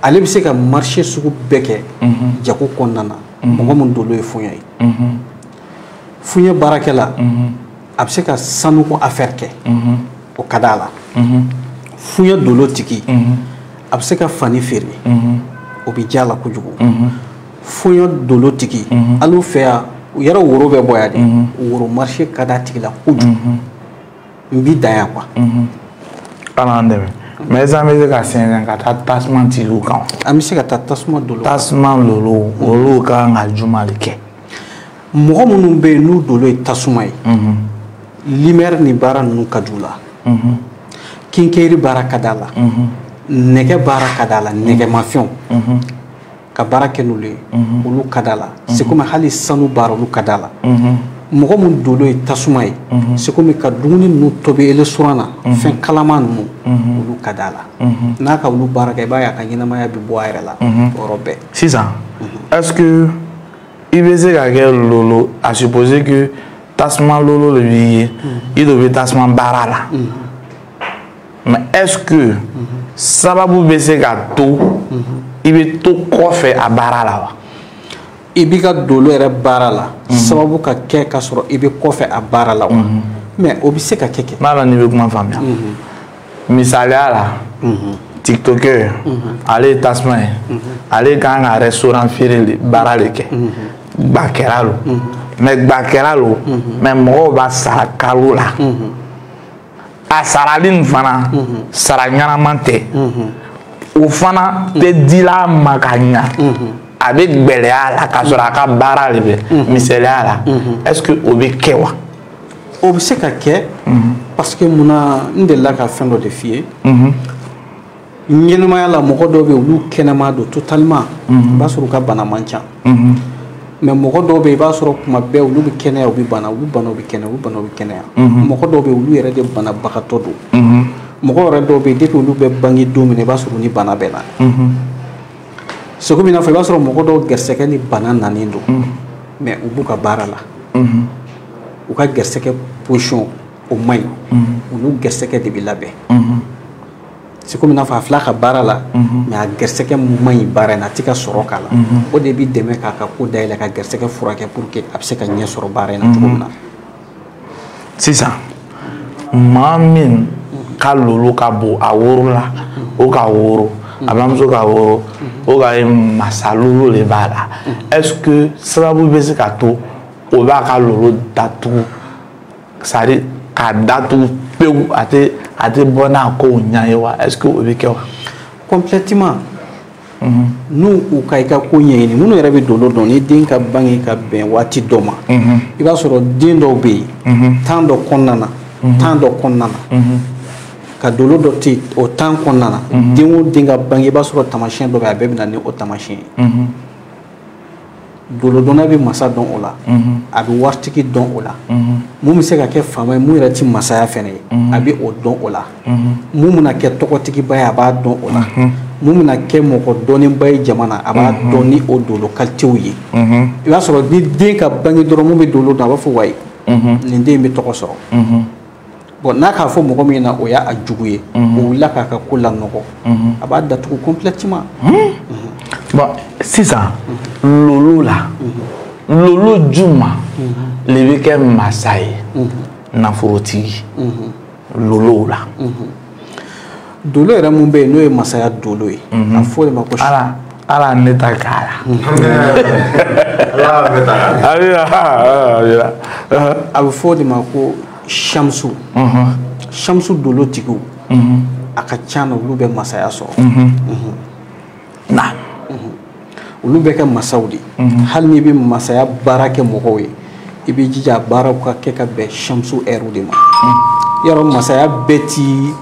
Ale bɛ se ka marché sugu bɛɛ kɛ jago kɔnɔna na. Mɔgɔ mun dolo ye fuɲɛ ye, fuɲɛ baarakɛla, a bɛ se ka sanuko affaire kɛ, o ka d'a la. Fuɲɛ dolo tigi, a bɛ se ka fani feere, o bɛ diya a la kojugu. Fuɲɛ dolo tigi, hali fɛ yan yɛrɛ, woro bɛ bɔ yan de, woro marché ka d'a tigi la kojugu. N b'i dan yan quoi. Ala an dɛmɛ. Mais est-ce que an bɛ se ka sɛnsɛn ka taa tasuma tigiw kan? An bɛ se ka taa tasuma dolo. Tasuma lolo, olu kan ka juma de kɛ? Mɔgɔ minnu bɛ yen n'u dolo ye tasuma ye, lumière ni baara ninnu ka d'u la, kinkɛri baara ka d'a la, nɛgɛ baara ka d'a la, nɛgɛmafɛnw ka baara kɛ n'olu ye, olu ka d'a la. C'est comme hali sanu baara, olu ka d'a la. Mɔgɔ mun dolo ye tasuma ye, c'est comme ka dumuni ninnu tobi restaurant na, fɛn kalaman ninnu, olu ka d'a la. N'a ka olu baara kɛ, i b'a ye a ka ɲɛnamaya bɛ bɔ a yɛrɛ la o yɔrɔ bɛɛ. Sisan, est-ce que i bɛ se ka kɛ lolo, à supposer que tasuma lolo de b'i ye, i de bɛ tasuma baara la, mais est-ce que sababu bɛ se ka to i bɛ to kɔfɛ a baara la wa? I b'i ka dolo yɛrɛ baara la, sababu ka kɛ ka sɔrɔ i bɛ kɔfɛ a baara la wa? Mais o bɛ se ka kɛ. N'a la n'i bɛ kuma faamuya, misaliya la, tiktoker, ale ye tasuma ye, ale kan ka restaurant feere de baara de kɛ, gbakɛla lo, mais gbakɛla lo, mais mɔgɔw b'a sara kalo la. A sarali nin fana, sara ɲɛnama tɛ, o fana tɛ dila a ma ka ɲa, a bɛ gbɛlɛya la ka sɔrɔ a ka baara de bɛ. Misaliya la, est-ce que o bɛ kɛ wa? O bɛ se ka kɛ, parce que munna, n delila ka fɛn dɔ de f'i ye. Ɲɛnamaya la, mɔgɔ dɔw bɛ yen, olu kɛnɛma don totalement, i b'a sɔrɔ u ka bana man ca. Mais mɔgɔ dɔw bɛ yen, i b'a sɔrɔ kuma bɛɛ olu bɛ kɛnɛya, u bɛ bana, u bɛ bana, u bɛ kɛnɛya, u bɛ bana, u bɛ kɛnɛya. Mɔgɔ dɔw bɛ yen, olu yɛrɛ de banabagatɔ don. Mɔgɔ yɛrɛ dɔw bɛ yen, depuis olu bɛ bange don min na, i b'a sɔrɔ u ni bana bɛ na. C'est comme i n'a fɔ i b'a sɔrɔ mɔgɔ dɔw gɛrɛsɛgɛ ni bana nanen don, mais u b'u ka baara la. U ka gɛrɛsɛgɛ position o man ɲi, u n'u gɛrɛsɛgɛ de bɛ labɛn. C'est comme i n'a fɔ a filɛ a ka baara la, mais a gɛrɛsɛgɛ man ɲi baara in na, a tɛ ka sɔrɔ k'a la. O de b'i dɛmɛ k'a ka ko dayɛlɛ, ka gɛrɛsɛgɛ furakɛ pour que a bɛ se ka ɲɛ sɔrɔ baara in na cogo min na. Sisan, maa min ka lolo ka bon, a worola, o ka woro, a bamuso ka woro, o ka ye masalolo de b'a la, est-ce que sababu bɛ se ka to o b'a ka lolo datugu, c'est à dire k'a datugu pewu, a tɛ bɔ n'a kow ɲɛ ye wa? Est-ce que o bɛ kɛ wa? Complètement. N'u u ka i ka ko ɲɛɲini, minnu yɛrɛ bɛ dolo dɔn, ni den ka bange ka bɛn waati dɔ ma, i b'a sɔrɔ den dɔw bɛ yen, temps dɔ kɔnɔna na, temps dɔ kɔnɔna na, ka dolo dɔ to yen, o temps kɔnɔna na, den o den ka bange, i b'a sɔrɔ taamasiyɛn dɔ bɛ yen, a bɛɛ bɛ na ni o taamasiyɛn ye. Dolodɔnna bɛ masa dɔn o la, a bɛ waritigi dɔn o la, mun bɛ se ka kɛ faama ye, mun yɛrɛ ti masaya fɛnɛ ye, a bɛ o dɔn o la, mun bɛna kɛ tɔgɔtigiba ye, a b'a dɔn o la, mun bɛna kɛ mɔgɔ dɔnnenba ye jama na, a b'a dɔn ni o dolo qualitéw ye. I b'a sɔrɔ ni den ka bange dɔrɔn, mun bɛ dolo dɔn, a b'a fɔ wayi, nin den in bɛ tɔgɔ sɔrɔ. Bon, n'a k'a fɔ mɔgɔ min na o y'a jugu ye, o wulila k'a ka ko lanɔgɔ, a b'a datugu complètement. Bon, sisan lolo la, lolo juma le bɛ kɛ masa ye, nafolotigi lolow la? Dolo yɛrɛ mun bɛ yen, n'o ye masaya dolo ye, a fɔ o de ma ko ala ne ta k'a la. Ala ne ta k'a la. A bɛ fɔ o de ma ko Shamsu. Shamsu dolo tigiw, a ka ca na, olu bɛ masaya sɔrɔ. Na. Olu bɛ kɛ masaw de. Hali n'i bɛ masaya baara kɛ mɔgɔw ye, i b'i jija a baaraw ka kɛ ka bɛn Shamsu ɛriw de ma. Yarɔ, masaya bɛɛ ti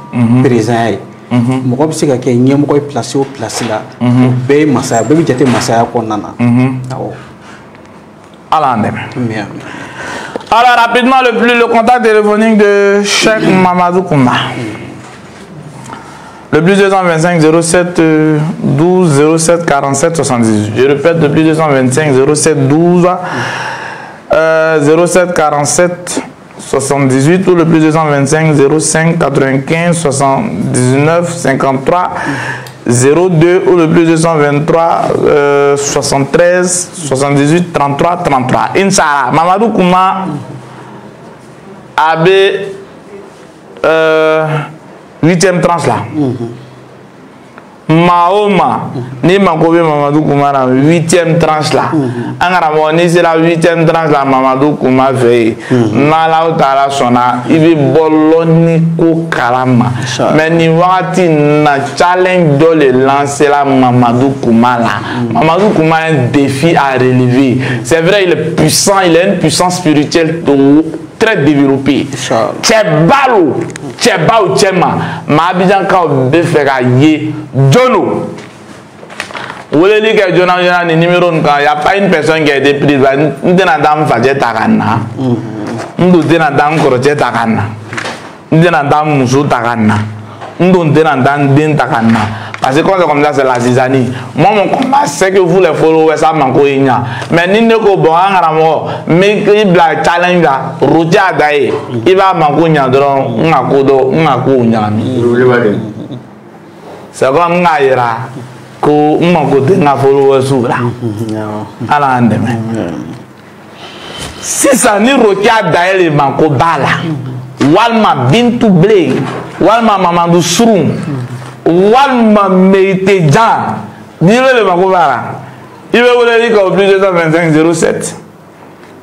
président ye. Mɔgɔ bɛ se ka kɛ ɲɛmɔgɔ ye place o place la, o bɛɛ ye masaya, bɛɛ bɛ jate masaya kɔnɔna na. Awɔ. Ala an dɛmɛ. Alors rapidement, le contact téléphonique de Cheikh Mamadou Kouma. Le plus 225 07 12 07 47 78. Je répète, le plus 225 07 12 07 47 78 ou le plus 225 05 95 79 53 02 ou le plus 223 73 78 33 33. Inch'Allah, Mamadou Kouma AB 8e tranche là. Mahoma, ni Makobe Mamadou Kouma la 8e tranche là. Angara ni c'est la 8e tranche là Mamadou Kouma veille. N'Ala taala sɔnna, i bɛ bɔ lɔnni ko kalama. Mais nin wagati na, challenge dɔ le lancé la Mamadou Kouma là. Mamadou Kouma a un défi à relever. C'est vrai, il est puissant, il a une puissance spirituelle très développée. Cɛ lo, cɛba o cɛ ma, maa Abidjankaw bɛ fɛ ka ye jono. Weleli kɛ joona joona nin numéro nin kan, y a pas une personne qui a été prise. N tɛna taa n facɛ ta ka na, n dun tɛna taa n kɔrɔcɛ ta ka na, n tɛna taa n muso ta ka na, n dun tɛna taa n den ta ka na. Parce que quand c'est comme ça, c'est la zizanie. Moi, mon combat, c'est que vous les followers, ça manque ɲa. Mais ni ne ko bon, an karamɔgɔ, n bɛ i bila challenge la, route a da ye, i b'a mako ɲa dɔrɔn, n ka ko dɔ, n ka kow ɲagami. C'est comme n k'a yira ko n mako tɛ n ka followers la. Ala k'an dɛmɛ. Sisan ni Rokia Dayele mako b'a la, walima Bintu Blé, walima Mamadou Surun, walima Meite Jan, n'i bɛ le mako b'a la, i bɛ weleli kɛ au plus 225 07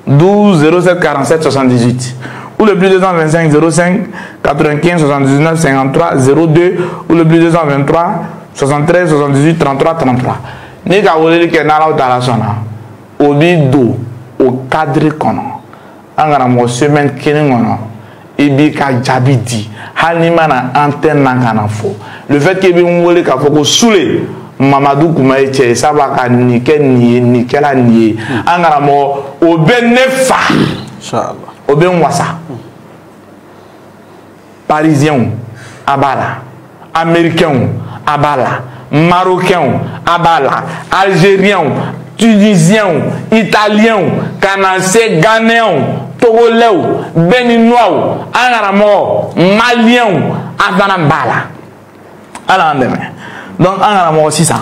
12 07 47 78 ou le plus 225 05 95 79 53 02 ou le plus 223 73 78 33 33. N'i ka weleli kɛ n'Alaw taala sɔnna, o b'i don o cadre kɔnɔ. An karamɔgɔ, semaine kelen kɔnɔ, i b'i ka jaabi di, hali n'i ma na antenne na ka na fɔ. Le fait que i bɛ n wele k'a fɔ ko Sule, Mamadou Kouma ye cɛ ye sabu a ka nin kɛ nin ye nin kɛla nin ye an karamɔgɔ o bɛ ne fa o bɛ n wasa. Parisiens a b'a la, Américains a b'a la, Marocains a b'a la, Algériens, Tunisiens, Italiens, ka na se Ghanéens, Togolais, Béninois, an karamɔgɔ Maliens a fana b'a la. Ala an dɛmɛ. Donc an karamɔgɔ sisan,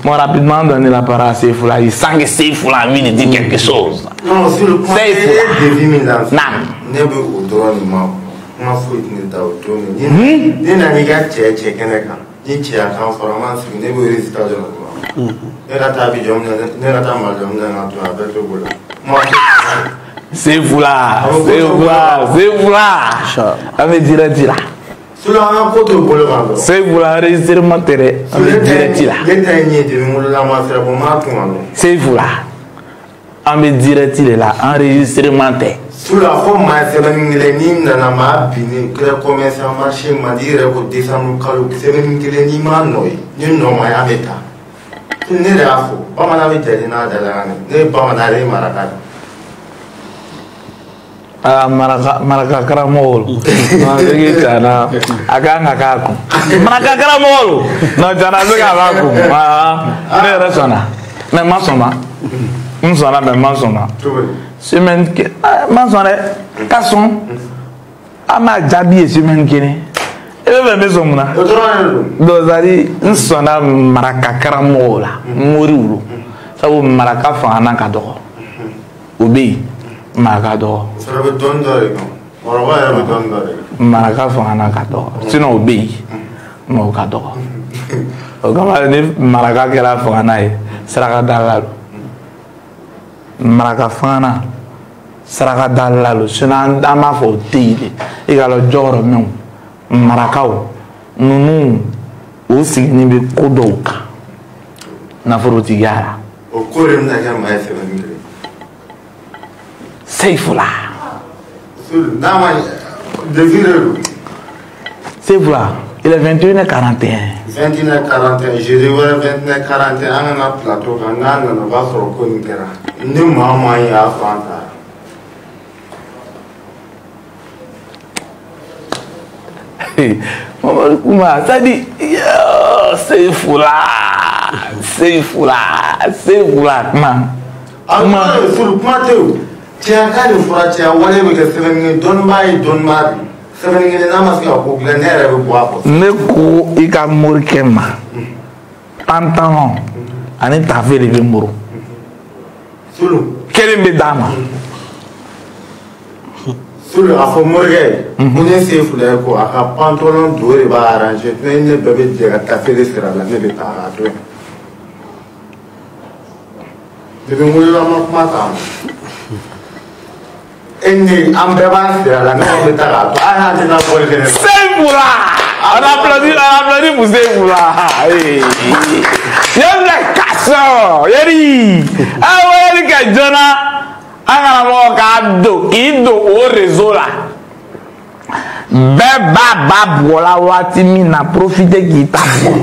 moi rapidement donner la parole à Seyfoula, il sent que Seyfoula a envie de dire quelque chose. Non, sur le point, défi min lancé, Naam. Ne bɛ o dɔrɔn de ma kuma foyi tɛ ne ta o don min. Ne nana i ka cɛ kɛnɛ kan, ni cɛya kan fɔra n b'an sigi ne b'o résultat dɔrɔn de ma. Ne ka taa Abidjan min na, ne ka taa Mali min na ka to a bɛɛ t'o bolo. Kuma Seyfoula, Seyfoula, Seyfoula. An bɛ direct la. Sulu an ka ko t'o bolo kan dɔrɔn. Seyfoula enregistrement tɛ dɛ, an bɛ direct la. Ne ta ye nin ye depuis n wolola ma sira bɔ n m'a kun ka dɔn. Seyfoula, an bɛ direct de la, enregistrement tɛ. Sulu a fɔ maa sɛbɛnni kelen n'i nana maa binnen kɛra commerçant marché man di i yɛrɛ ko décembre kalo sɛbɛnni kelen n'i m'a nɔ ye ni nɔ ma ye an bɛ taa. Ne de y'a fɔ bamanan bɛ jate n'a da la ne ye bamanan de ye maraka de. Ah, maraka karamɔgɔ lo. Non, c'est tiɲɛna a kan ka k'a kun. Maraka karamɔgɔ lo. Non, tiɲɛna a bɛ se ka b'a kun. Ah, ne yɛrɛ sɔnna. Mais n ma sɔn ma. N sɔnna mais n ma sɔn ma. Semaine kelen n ma sɔn dɛ. Ka sɔn. An b'a jaabi ye semaine kelen. E bɛ fɛ n bɛ sɔn mun na? O dɔrɔn de don. Donc c'est à dire n sɔnna maraka karamɔgɔw la. Moriw lo. Sabu maraka fanga n'a ka dɔgɔ. O bɛ yen. Maraka dɔgɔ. O fana bɛ dɔɔni dɔ de kan. Maraka yɛrɛ bɛ dɔɔni dɔ de kan. Maraka fanga n'a ka dɔgɔ. Sinon o bɛ yen. Mais o ka dɔgɔ. O kama ni maraka kɛra fanga n'a ye saraka dala don. Maraka fanga na saraka dala don. Sinon an b'a fɔ o tɛ yen de. I ka lɔn jɔyɔrɔmɛnw marakaw ninnu o sigilen bɛ ko dɔw kan nafolotigiya la. O ko de bɛna kɛ maa ye sɛbɛnni kelen. Seyfoula. N'a ma défi de don. Seyfoula, il est 21h41. 21h41, jeudi wɛrɛ 21h41 an ka na plateau kan n'a nana o b'a sɔrɔ ko nin kɛra. Ni maa o maa y'a fɔ an taara. Mamadou Kouma, ça dit, Seyfoula, Seyfoula, Seyfoula, kuma. Kuma, kuma tɛ o. Cɛya kan de fɔra cɛya wale bɛ kɛ sɛbɛnni kelen dɔnnibaa ye dɔnnibaa de sɛbɛnni kelen n'a ma se ka ko dilan ne yɛrɛ bɛ bɔ a kɔ. Ne ko i ka morikɛ ma pantalon ani tafe de bɛ n bolo. Sulu. Kelen bɛ d'a ma. Sulu a fɔ morikɛ ye ko ne Seyfoula ye ko a ka pantalon don de b'a arranger ne ne bɛɛ bɛ jɛ ka tafe de siri a la ne bɛ taa k'a to yen. Depuis n wolola n ma kuma t'a ma. E ni an bɛɛ b'an siri a la ne bɛ taa k'a to a y'a tɛ taa bɔli kɛ ne la. Seyfoula, on applaudit pour Seyfoula. Yɛrɛ kasɔn yɛri a weleli kɛ joona an karamɔgɔ k'a don k'i don o réseau la bɛɛ b'a ba bugɔ la waati min na profiter k'i ta bugɔ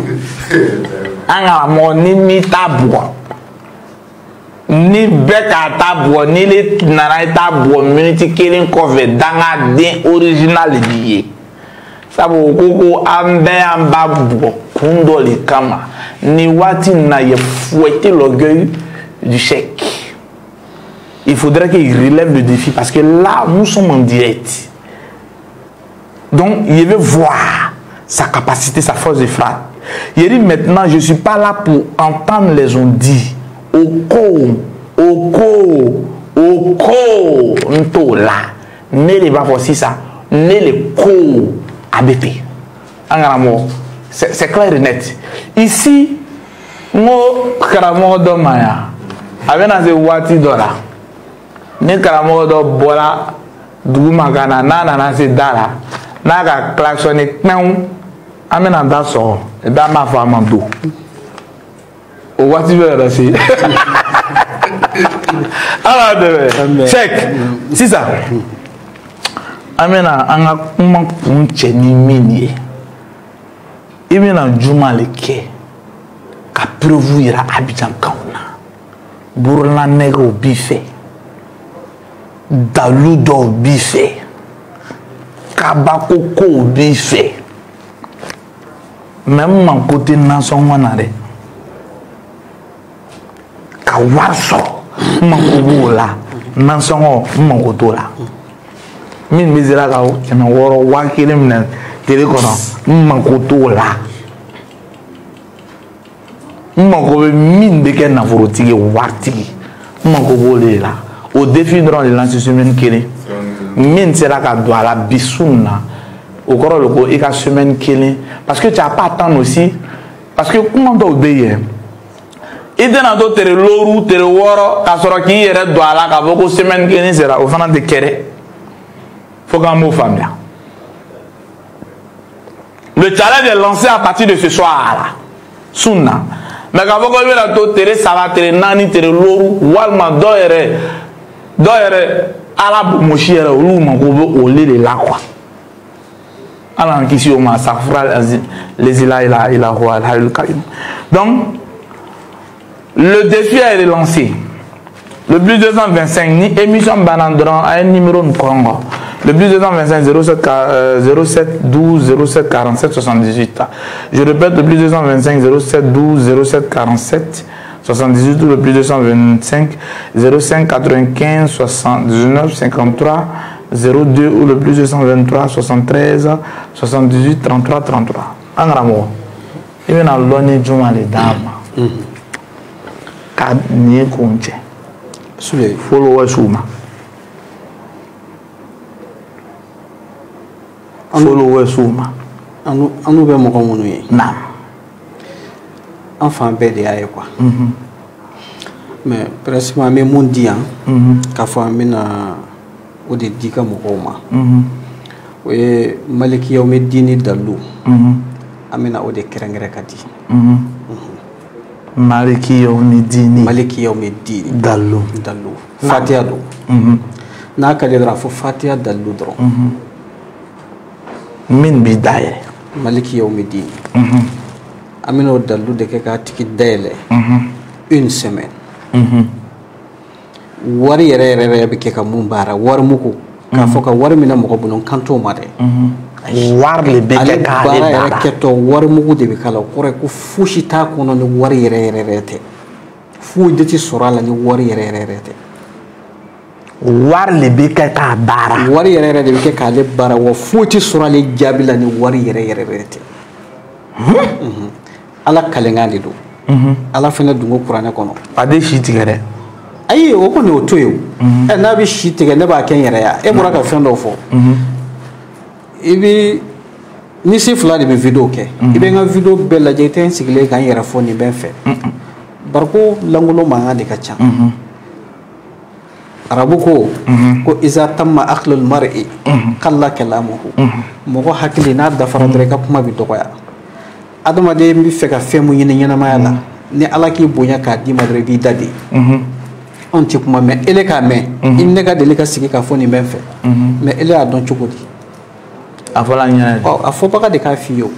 an karamɔgɔ ni m'i ta bugɔ. Ni bɛɛ k'a ta bugɔ ni ne nana i ta bugɔ miniti kelen kɔfɛ dangaden original de b'i ye sabu o ko ko an bɛɛ y'an ba bugɔ kun dɔ de kama ni waati in na ye fouetter l'orgueil du chèque. Il faudrait qu'il relève le défi parce que là nous sommes en direct. Donc il veut voir sa capacité, sa force de frappe. Il dit maintenant je suis pas là pour entendre les on-dit. Oko, ntola. Ne les va voir ça, ne les ko ABP. En c'est clair et net. Ici, moi, karamɔgɔ dɔ ma yan, a bɛna se waati dɔ la, ni karamɔgɔ dɔ bɔra dugu ma ka na, n'a nana se da la, n'a ka klaxonner kpɛnw, an bɛna da sɔgɔ, da m'a fɔ a ma don. O waati bɛ yɛrɛ se. Ala dɛmɛ. Cheikh, sisan an bɛna an ka kuma kun cɛ ni min ye, i bɛna juma le kɛ. Ka preuve yira Abidjan kanw na. Borolanɛgɛw b'i fɛ. Dalu dɔw b'i fɛ. Kabako kow b'i fɛ. Mais n mako tɛ nasɔngɔ na dɛ. Ka wari sɔrɔ n mako b'o la. Nasɔngɔ n mako t'o la. Min bɛ sera ka 600 1000 minɛ tele kɔnɔ n mako t'o la. N mako bɛ min bɛ kɛ nafolotigi ye waritigi n mako b'o de la. O défi dɔrɔn de lancer semaine kelen. Min sera ka don a la bi su in na o kɔrɔ de ko i ka semaine kelen parce que tu as pas à attendre aussi parce que kuma dɔw bɛ yen i tɛna to tere looru tere wɔɔrɔ k'a sɔrɔ k'i yɛrɛ don a la k'a fɔ ko semaine kelen sera o fana tɛ kɛ dɛ. Faut qu'on m'o faamuya. Le challenge est lancé à partir de ce soir là. Sunna. Mais k'a fɔ ko i bɛna to tere saba tere naani tere looru walima dɔw yɛrɛ ala bonmosi yɛrɛ olu mako bɛ olu de la quoi. Ala kisi o ma safura les ila ila ila huwa al-hayyul qayyum. Donc le défi est lancé. Le plus 225 ni émission banane dɔrɔn a ye numéro nin kɔngɔ. Le plus 225 07 07 12 07 47 78. Je répète, le plus 225 07 12 07 47 78 ou le plus 225 05 95 79 53 02 ou le plus 223 73 78 33 33. An karamɔgɔ, i bɛna lɔnni juma de d'a ma ka nin ye kun cɛ. Sule. Followers ma. Followers ma. An bɛ mɔgɔ minnu ye. Naam. An fan bɛɛ de y'a ye quoi. Mais presque an bɛ mun di yan. K'a fɔ an bɛna o de di ka mɔgɔw ma. O ye Maliki Yawmidini dalu. An bɛna o de kɛrɛnkɛrɛn ka di. Maliki Yawmidini. Maliki Yawmidini. Dalu. Dalu. Fatiha don. N'a ka di dɔrɔn a fɔ Fatiha dalu dɔrɔn. Min b'i dayɛlɛ. Maliki Yawmidini. An bɛna o dalu de kɛ k'a tigi dayɛlɛ. Une semaine. Wari yɛrɛ yɛrɛ yɛrɛ bɛ kɛ ka mun baara wari mugu. K'a fɔ ka wari minɛ mɔgɔ bolo n kan t'o ma dɛ. Wari de bɛ kɛ k'ale baara. Ale baara yɛrɛ kɛtɔ wari mugu de bɛ k'a la o kɔrɔ ye ko fosi t'a kɔnɔ ni wari yɛrɛ yɛrɛ yɛrɛ tɛ. Foyi de tɛ sɔrɔ a la ni wari yɛrɛ yɛrɛ yɛrɛ tɛ. Wari de bɛ kɛ k'a baara. Wari yɛrɛ yɛrɛ de bɛ kɛ k'ale baara wa foyi tɛ sɔrɔ ale jaabi la ni wari yɛrɛ yɛrɛ yɛrɛ tɛ. Ala kalenkan de don. Ala fana dun ko kuranɛ kɔnɔ. A tɛ si tigɛ dɛ. Ayi o kɔni o to yen o. Ɛ n'a bɛ si tigɛ ne b'a kɛ n yɛrɛ ye e bɔra ka fɛn dɔ fɔ. I bɛ ni se fila de bɛ vidéo kɛ. I bɛ n ka vidéo bɛɛ lajɛ i tɛ n sigilen ka n yɛrɛ fɔ nin bɛ n fɛ. Bariko lankolon mankan de ka ca. Arabu ko ko iza tamma aqlul mar'i qalla kalamuhu. Mɔgɔ hakili n'a dafara dɔrɔn i ka kuma bɛ dɔgɔya. Adamaden bɛ fɛ ka fɛn mun ɲini ɲɛnamaya la ni Ala k'i bonya k'a d'i ma dɔrɔn i b'i da de. Anw tɛ kuma mɛn ele k'a mɛn i ni ne ka deli ka sigi k'a fɔ nin bɛ n fɛ mais ele y'a dɔn cogo di. A fɔla n ɲɛna de. Ɔ a fɔbaga de k'a f'i ye o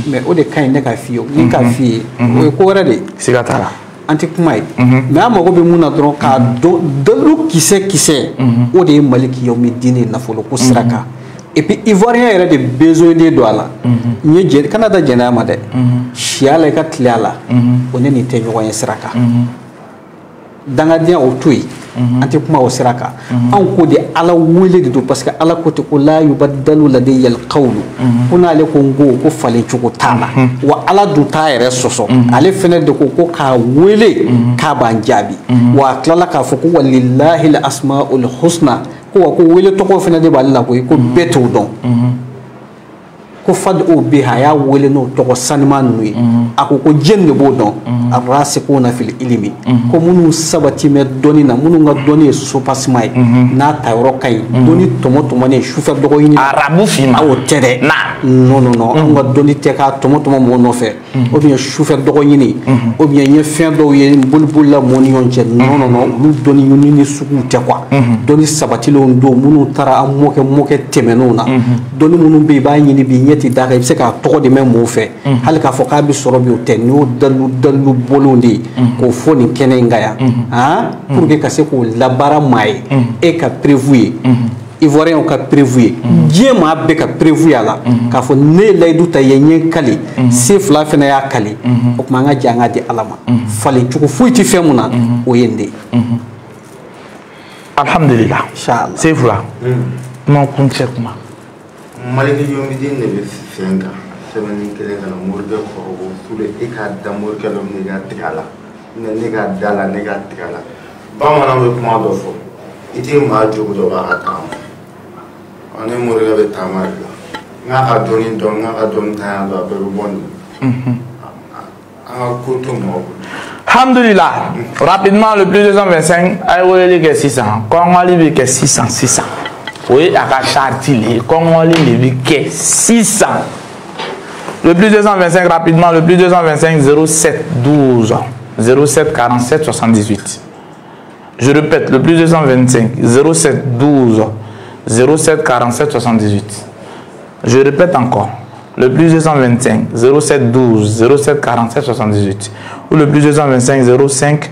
mais o de ka ɲi ne k'a f'i ye o ni k'a f'i ye o ye ko wɛrɛ de ye. Siga t'a la. An tɛ kuma ye mais an mago bɛ mun na dɔrɔn k'a dɔn dalu kisɛ kisɛ o de ye Maliki Yawmidini nafolo ko sira kan. Et puis Ivoirien yɛrɛ de besoin de don a la. N ye jɛ kana da jɛnɛya ma dɛ. Siya la i ka tile a la. O ne nin tɛ ɲɔgɔn ye sira kan. Dangadenya o to yen. An tɛ kuma o sira kan. Anw ko de Ala wele de don parce que Ala ko ten ko la yubaddalu ladayya alqawlu. Ko n'ale ko n ko ko falen cogo t'a la. Wa Ala dun t'a yɛrɛ sɔsɔ. Ale fɛnɛ de ko ko k'a wele k'a b'an jaabi. Wa a tilala k'a fɔ ko walillahi al-asmaul husna. Ko wa ko wele tɔgɔ fɛnɛ de b'ale la koyi ko bɛɛ t'o dɔn. Ko fad'u biha a y'a wele n'o tɔgɔ sanuman ninnu ye. A ko ko jɛn de b'o dɔn. Arrasikuna fil ilmi. Ko minnu sabati bɛ dɔnni na minnu ka dɔnni ye sopasima ye. N'a tayɔrɔ ka ɲi. Dɔnni tɔmɔ tɔmɔnen sufɛ dɔgɔ ɲini. Arabu finma. O tɛ dɛ. Non non non anw ka dɔnni tɛ k'a tɔmɔ tɔmɔ mɔgɔ nɔfɛ. Ou bien sufɛ dɔgɔ ɲini. Ou bien n ye fɛn dɔw ye n boli bolila mɔgɔ ni ɲɔgɔn cɛ. Non non non olu dɔnni ɲini ni suguw tɛ quoi. Dɔnni sabatilenw don minnu taara an mɔkɛ tɛmɛnenw na. Dɔnni minnu bɛ yen i b'a ɲini bi ɲɛ ɲɛ tɛ d'a kan, i bɛ se k'a tɔgɔ de mɛn mɔgɔw fɛ, hali k'a fɔ k'a bɛ sɔrɔ bi o tɛ, nin y'o dalu bɔlenw de ye k'o fɔ nin kɛnɛ in kan yan, han, pour que ka se k'o labaara maa ye, e ka preuve ye, Ivoirien ka preuve ye, diɲɛ maa bɛɛ ka preuve y'a la, k'a fɔ ne ye layidu ta ye, n ye n kale, se fila fana y'a kale, o tuma an ka jɛ an ka di Ala ma, falen cogo foyi tɛ fɛn mun na, o ye nin de ye. Alhamdulillah. Inchallah. Se fila. Kuma kuncɛ kuma. Maliki Yomiden de bɛ sen kan sɛbɛnni kelen ka na morikɛ kɔrɔ ko Sule e k'a da morikɛ la ne k'a tigɛ a la, ne k'a da la ne k'a tigɛ a la. Bamananw bɛ kuma dɔ fɔ, i tɛ maa jogo dɔ b'a ka taama, ne morikɛ bɛ taama de la, n k'a ka dɔnni dɔn, n k'a ka dɔnni tanya dɔn, a bɛɛ bɛ bɔ nin, an ka ko to mɔgɔ bolo. Alhamdulillah. Rapidement, le plus 225, a ye weleli kɛ sisan, kɔngɔli bɛ kɛ sisan sisan. O ye a ka charte le ye, kɔngɔli de bɛ kɛ sisan. Le plus 225 rapidement, le plus 225 07 12 07 47 78. Je répète, le plus 225 07 12 07 47 78. Je répète encore, le plus 225 07 12 07 47 78 ou le plus 225 05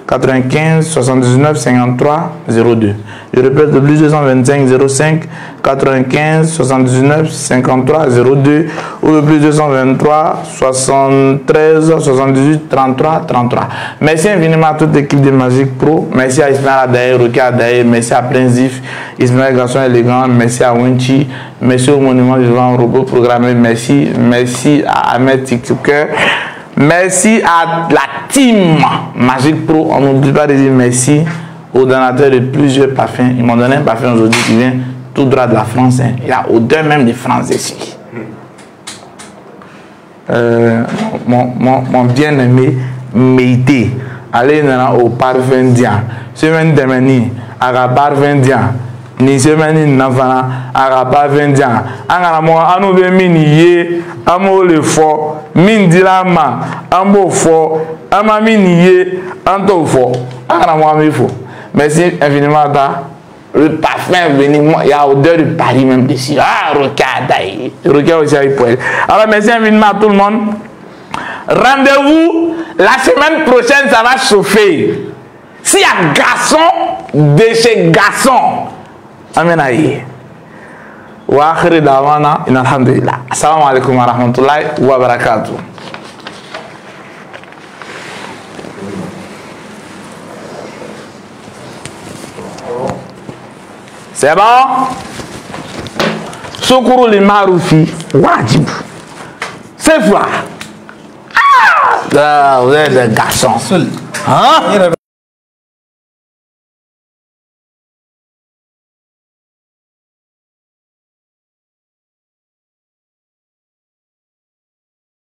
95 79 53 02. Je répète, le plus 225 05 95 79 53 02 ou le plus 223 73 78 33 33. Merci infiniment à toute l'équipe de Magic Pro. Merci à Ismaël Adaye, Rokia Adaye, merci à Prince Ismaël Garçon Élégant, merci à Wenchi, merci au Monument Vivant Robot Programmé, merci, merci à Ahmed TikToker. Merci à la team Magic Pro. On n'oublie pas de dire merci aux donateurs de plusieurs parfums. Ils m'ont donné un parfum aujourd'hui qui vient tout droit de la France. Hein. Il y a odeur même de France ici. Mon bien-aimé Meïté, allez au parfum Dian. Semaine dernière, à la parfum Dian. Ni semaine na fana a ka parfum diyan. An karamɔgɔ an n'u bɛ min ye, an b'o de fɔ, min dira an ma an b'o fɔ, an ma min ye an t'o fɔ. An karamɔgɔ an b'i fo. Merci infiniment ta. Le parfum est venu, il y a odeur de Paris même dessus. Ah, Rokia Adaye. Rokia aussi a eu poil. Alors merci infiniment à tout le monde. Rendez-vous la semaine prochaine, ça va chauffer. S'il y a garçon, de chez garçon. Amen ayi. Wa akhir da'wana in alhamdulillah. Assalamu alaikum wa rahmatullahi wa barakatuh. C'est bon? Sukuru li marufi wajib. C'est foi. Ah, vous êtes des garçons. Hein?